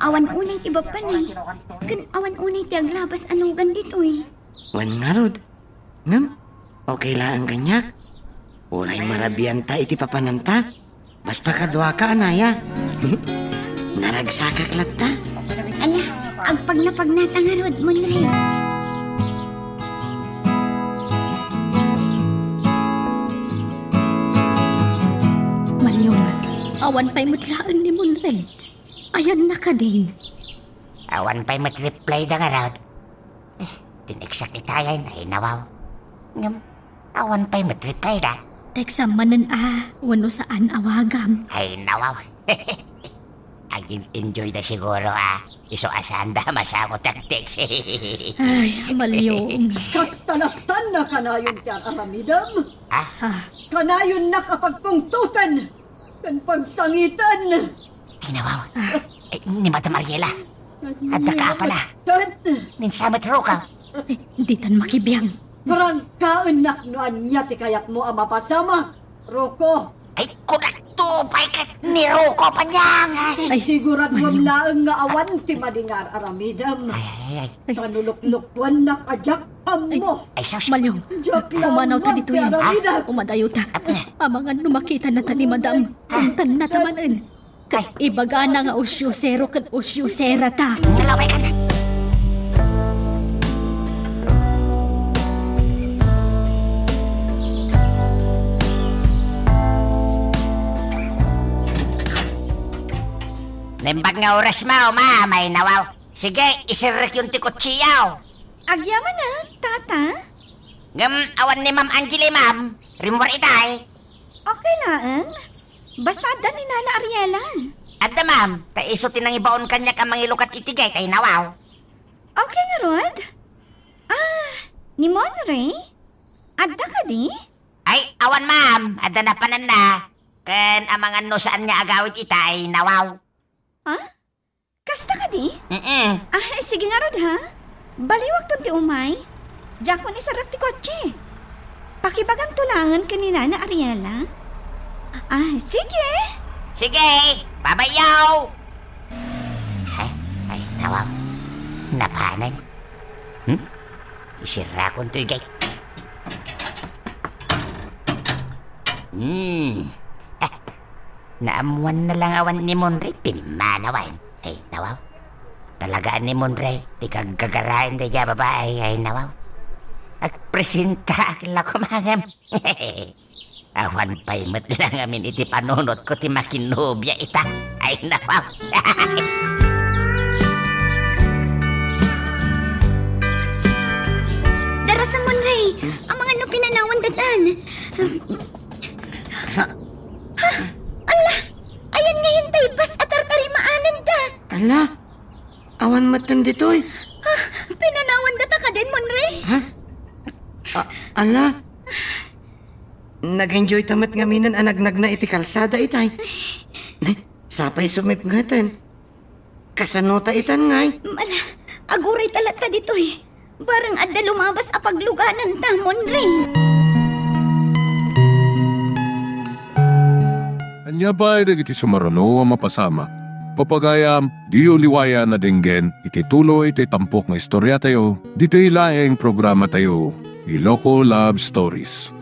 Awan unay ti babbalay, ken awan unay ti aglabas a lugan ditoy. Wen ngarud, ngem, okay laeng kaniak. Uray marabianta iti papananta. Basta kaduaka, anaya. Naragsakak latta. Ala, agpagnapagnata ngarud, Monre. Malyong, awan pay met laeng ni Monre. Ayanna kadin. Awan pay met reply da ngarud. Eh, tineksak itayen, ay nawaw. Ngem, awan pay met reply da. Teksam manen a, wenno saan awagam. Ay, nawaw. Agin-enjoy da siguro a. Isu a saanda masango ti agtext. Ay, Malyong. Kasta lattan a kanayon ti ar-aramidem. Ah? Ah. Kanayonnak a pagpungtoten ken pagsangiten. Ay, nawaw. Ah. Eh, ni Madam Ariela. Adda kaapana. Nin sa met rukaw. Eh, ditan makibiang. Prangkaennak no ania ti kayatmo a mapasamak, Rocco. Ay, kunak Upay ket ni Ruko paniang. Ay, siguraduam laeng nga awan ti madi nga ar-aramidem. Ay, ay, ay. Ay. Panuluklukwannak a diak ammo. Ay, sus. Malyong, diak umanaw ta ditoy. Umadayo ta. Amangan no makitana ta ni Madam, puntanna ta manen. Ket ibagana nga usyusero ken usyusera ta. Ngalaway ka na. Naimbag nga oras mo, ma, may nawaw. Sige, isirrekyon ti kutsiyo. Agyamanak, tata? Ngem awan ni Ma'am Angeli, ma'am. Rimmuar itay. Okay laeng. Basta adda ni Nana Ariela. Adda, ma'am. Ta isu ti nangibaon kaniak a mangilukat iti gate ay nawaw. Okay ngarud? Ah, ni Monray? Adda kadi? Ay, awan, ma'am. Adda napananna. Ken amangan no saan nga agawid ita ay nawaw. Ha? Kasta kadi? Mm-mm. Ah, sige ngarud, ha? Baliwakton ti umay. Diakon isarrek ti kotse. Pakibaganto laengen ken ni Nana Ariela. Ah, sige. Sige, babayaw. Ay, ay, nawaw. Napanen. Hmm? Isirrakon toy gate. Hmm. Naammuanna la nga awan ni Monray, pimmanawan. Ay, nawaw. Talaga ni Monray, ti kaggagaraen daydiay a babai, ay, nawaw. Agpresentaak la koma ngem. Awan pay met la ngamin iti panunotko ti makinobia ita. Ay, nawaw. Darasam, Monray, amangan no pinanawan datan. Ha? Ala! Ayan ngayon tay bas a tartarimaananda. Ala! Awan metten ditoy. Ha? Pinanawan data kadin, Monray? Ha? A-, ala! Nag-enjoy ta met ngaminen a nagnagna iti kalsada itay. Ne, sapay sumipngeten. Kasano ta itan ngay? Mala, aguray ta latta ditoy. Bareng adda lumabas a paglugananta, Monray. Ania pay dagiti sumaruno a mapasamak? Papagayam, diyo liwayan a denggen iti tuloy ti tampok nga istoriatayo, ditoy laeng programatayo, Iloko Love Stories.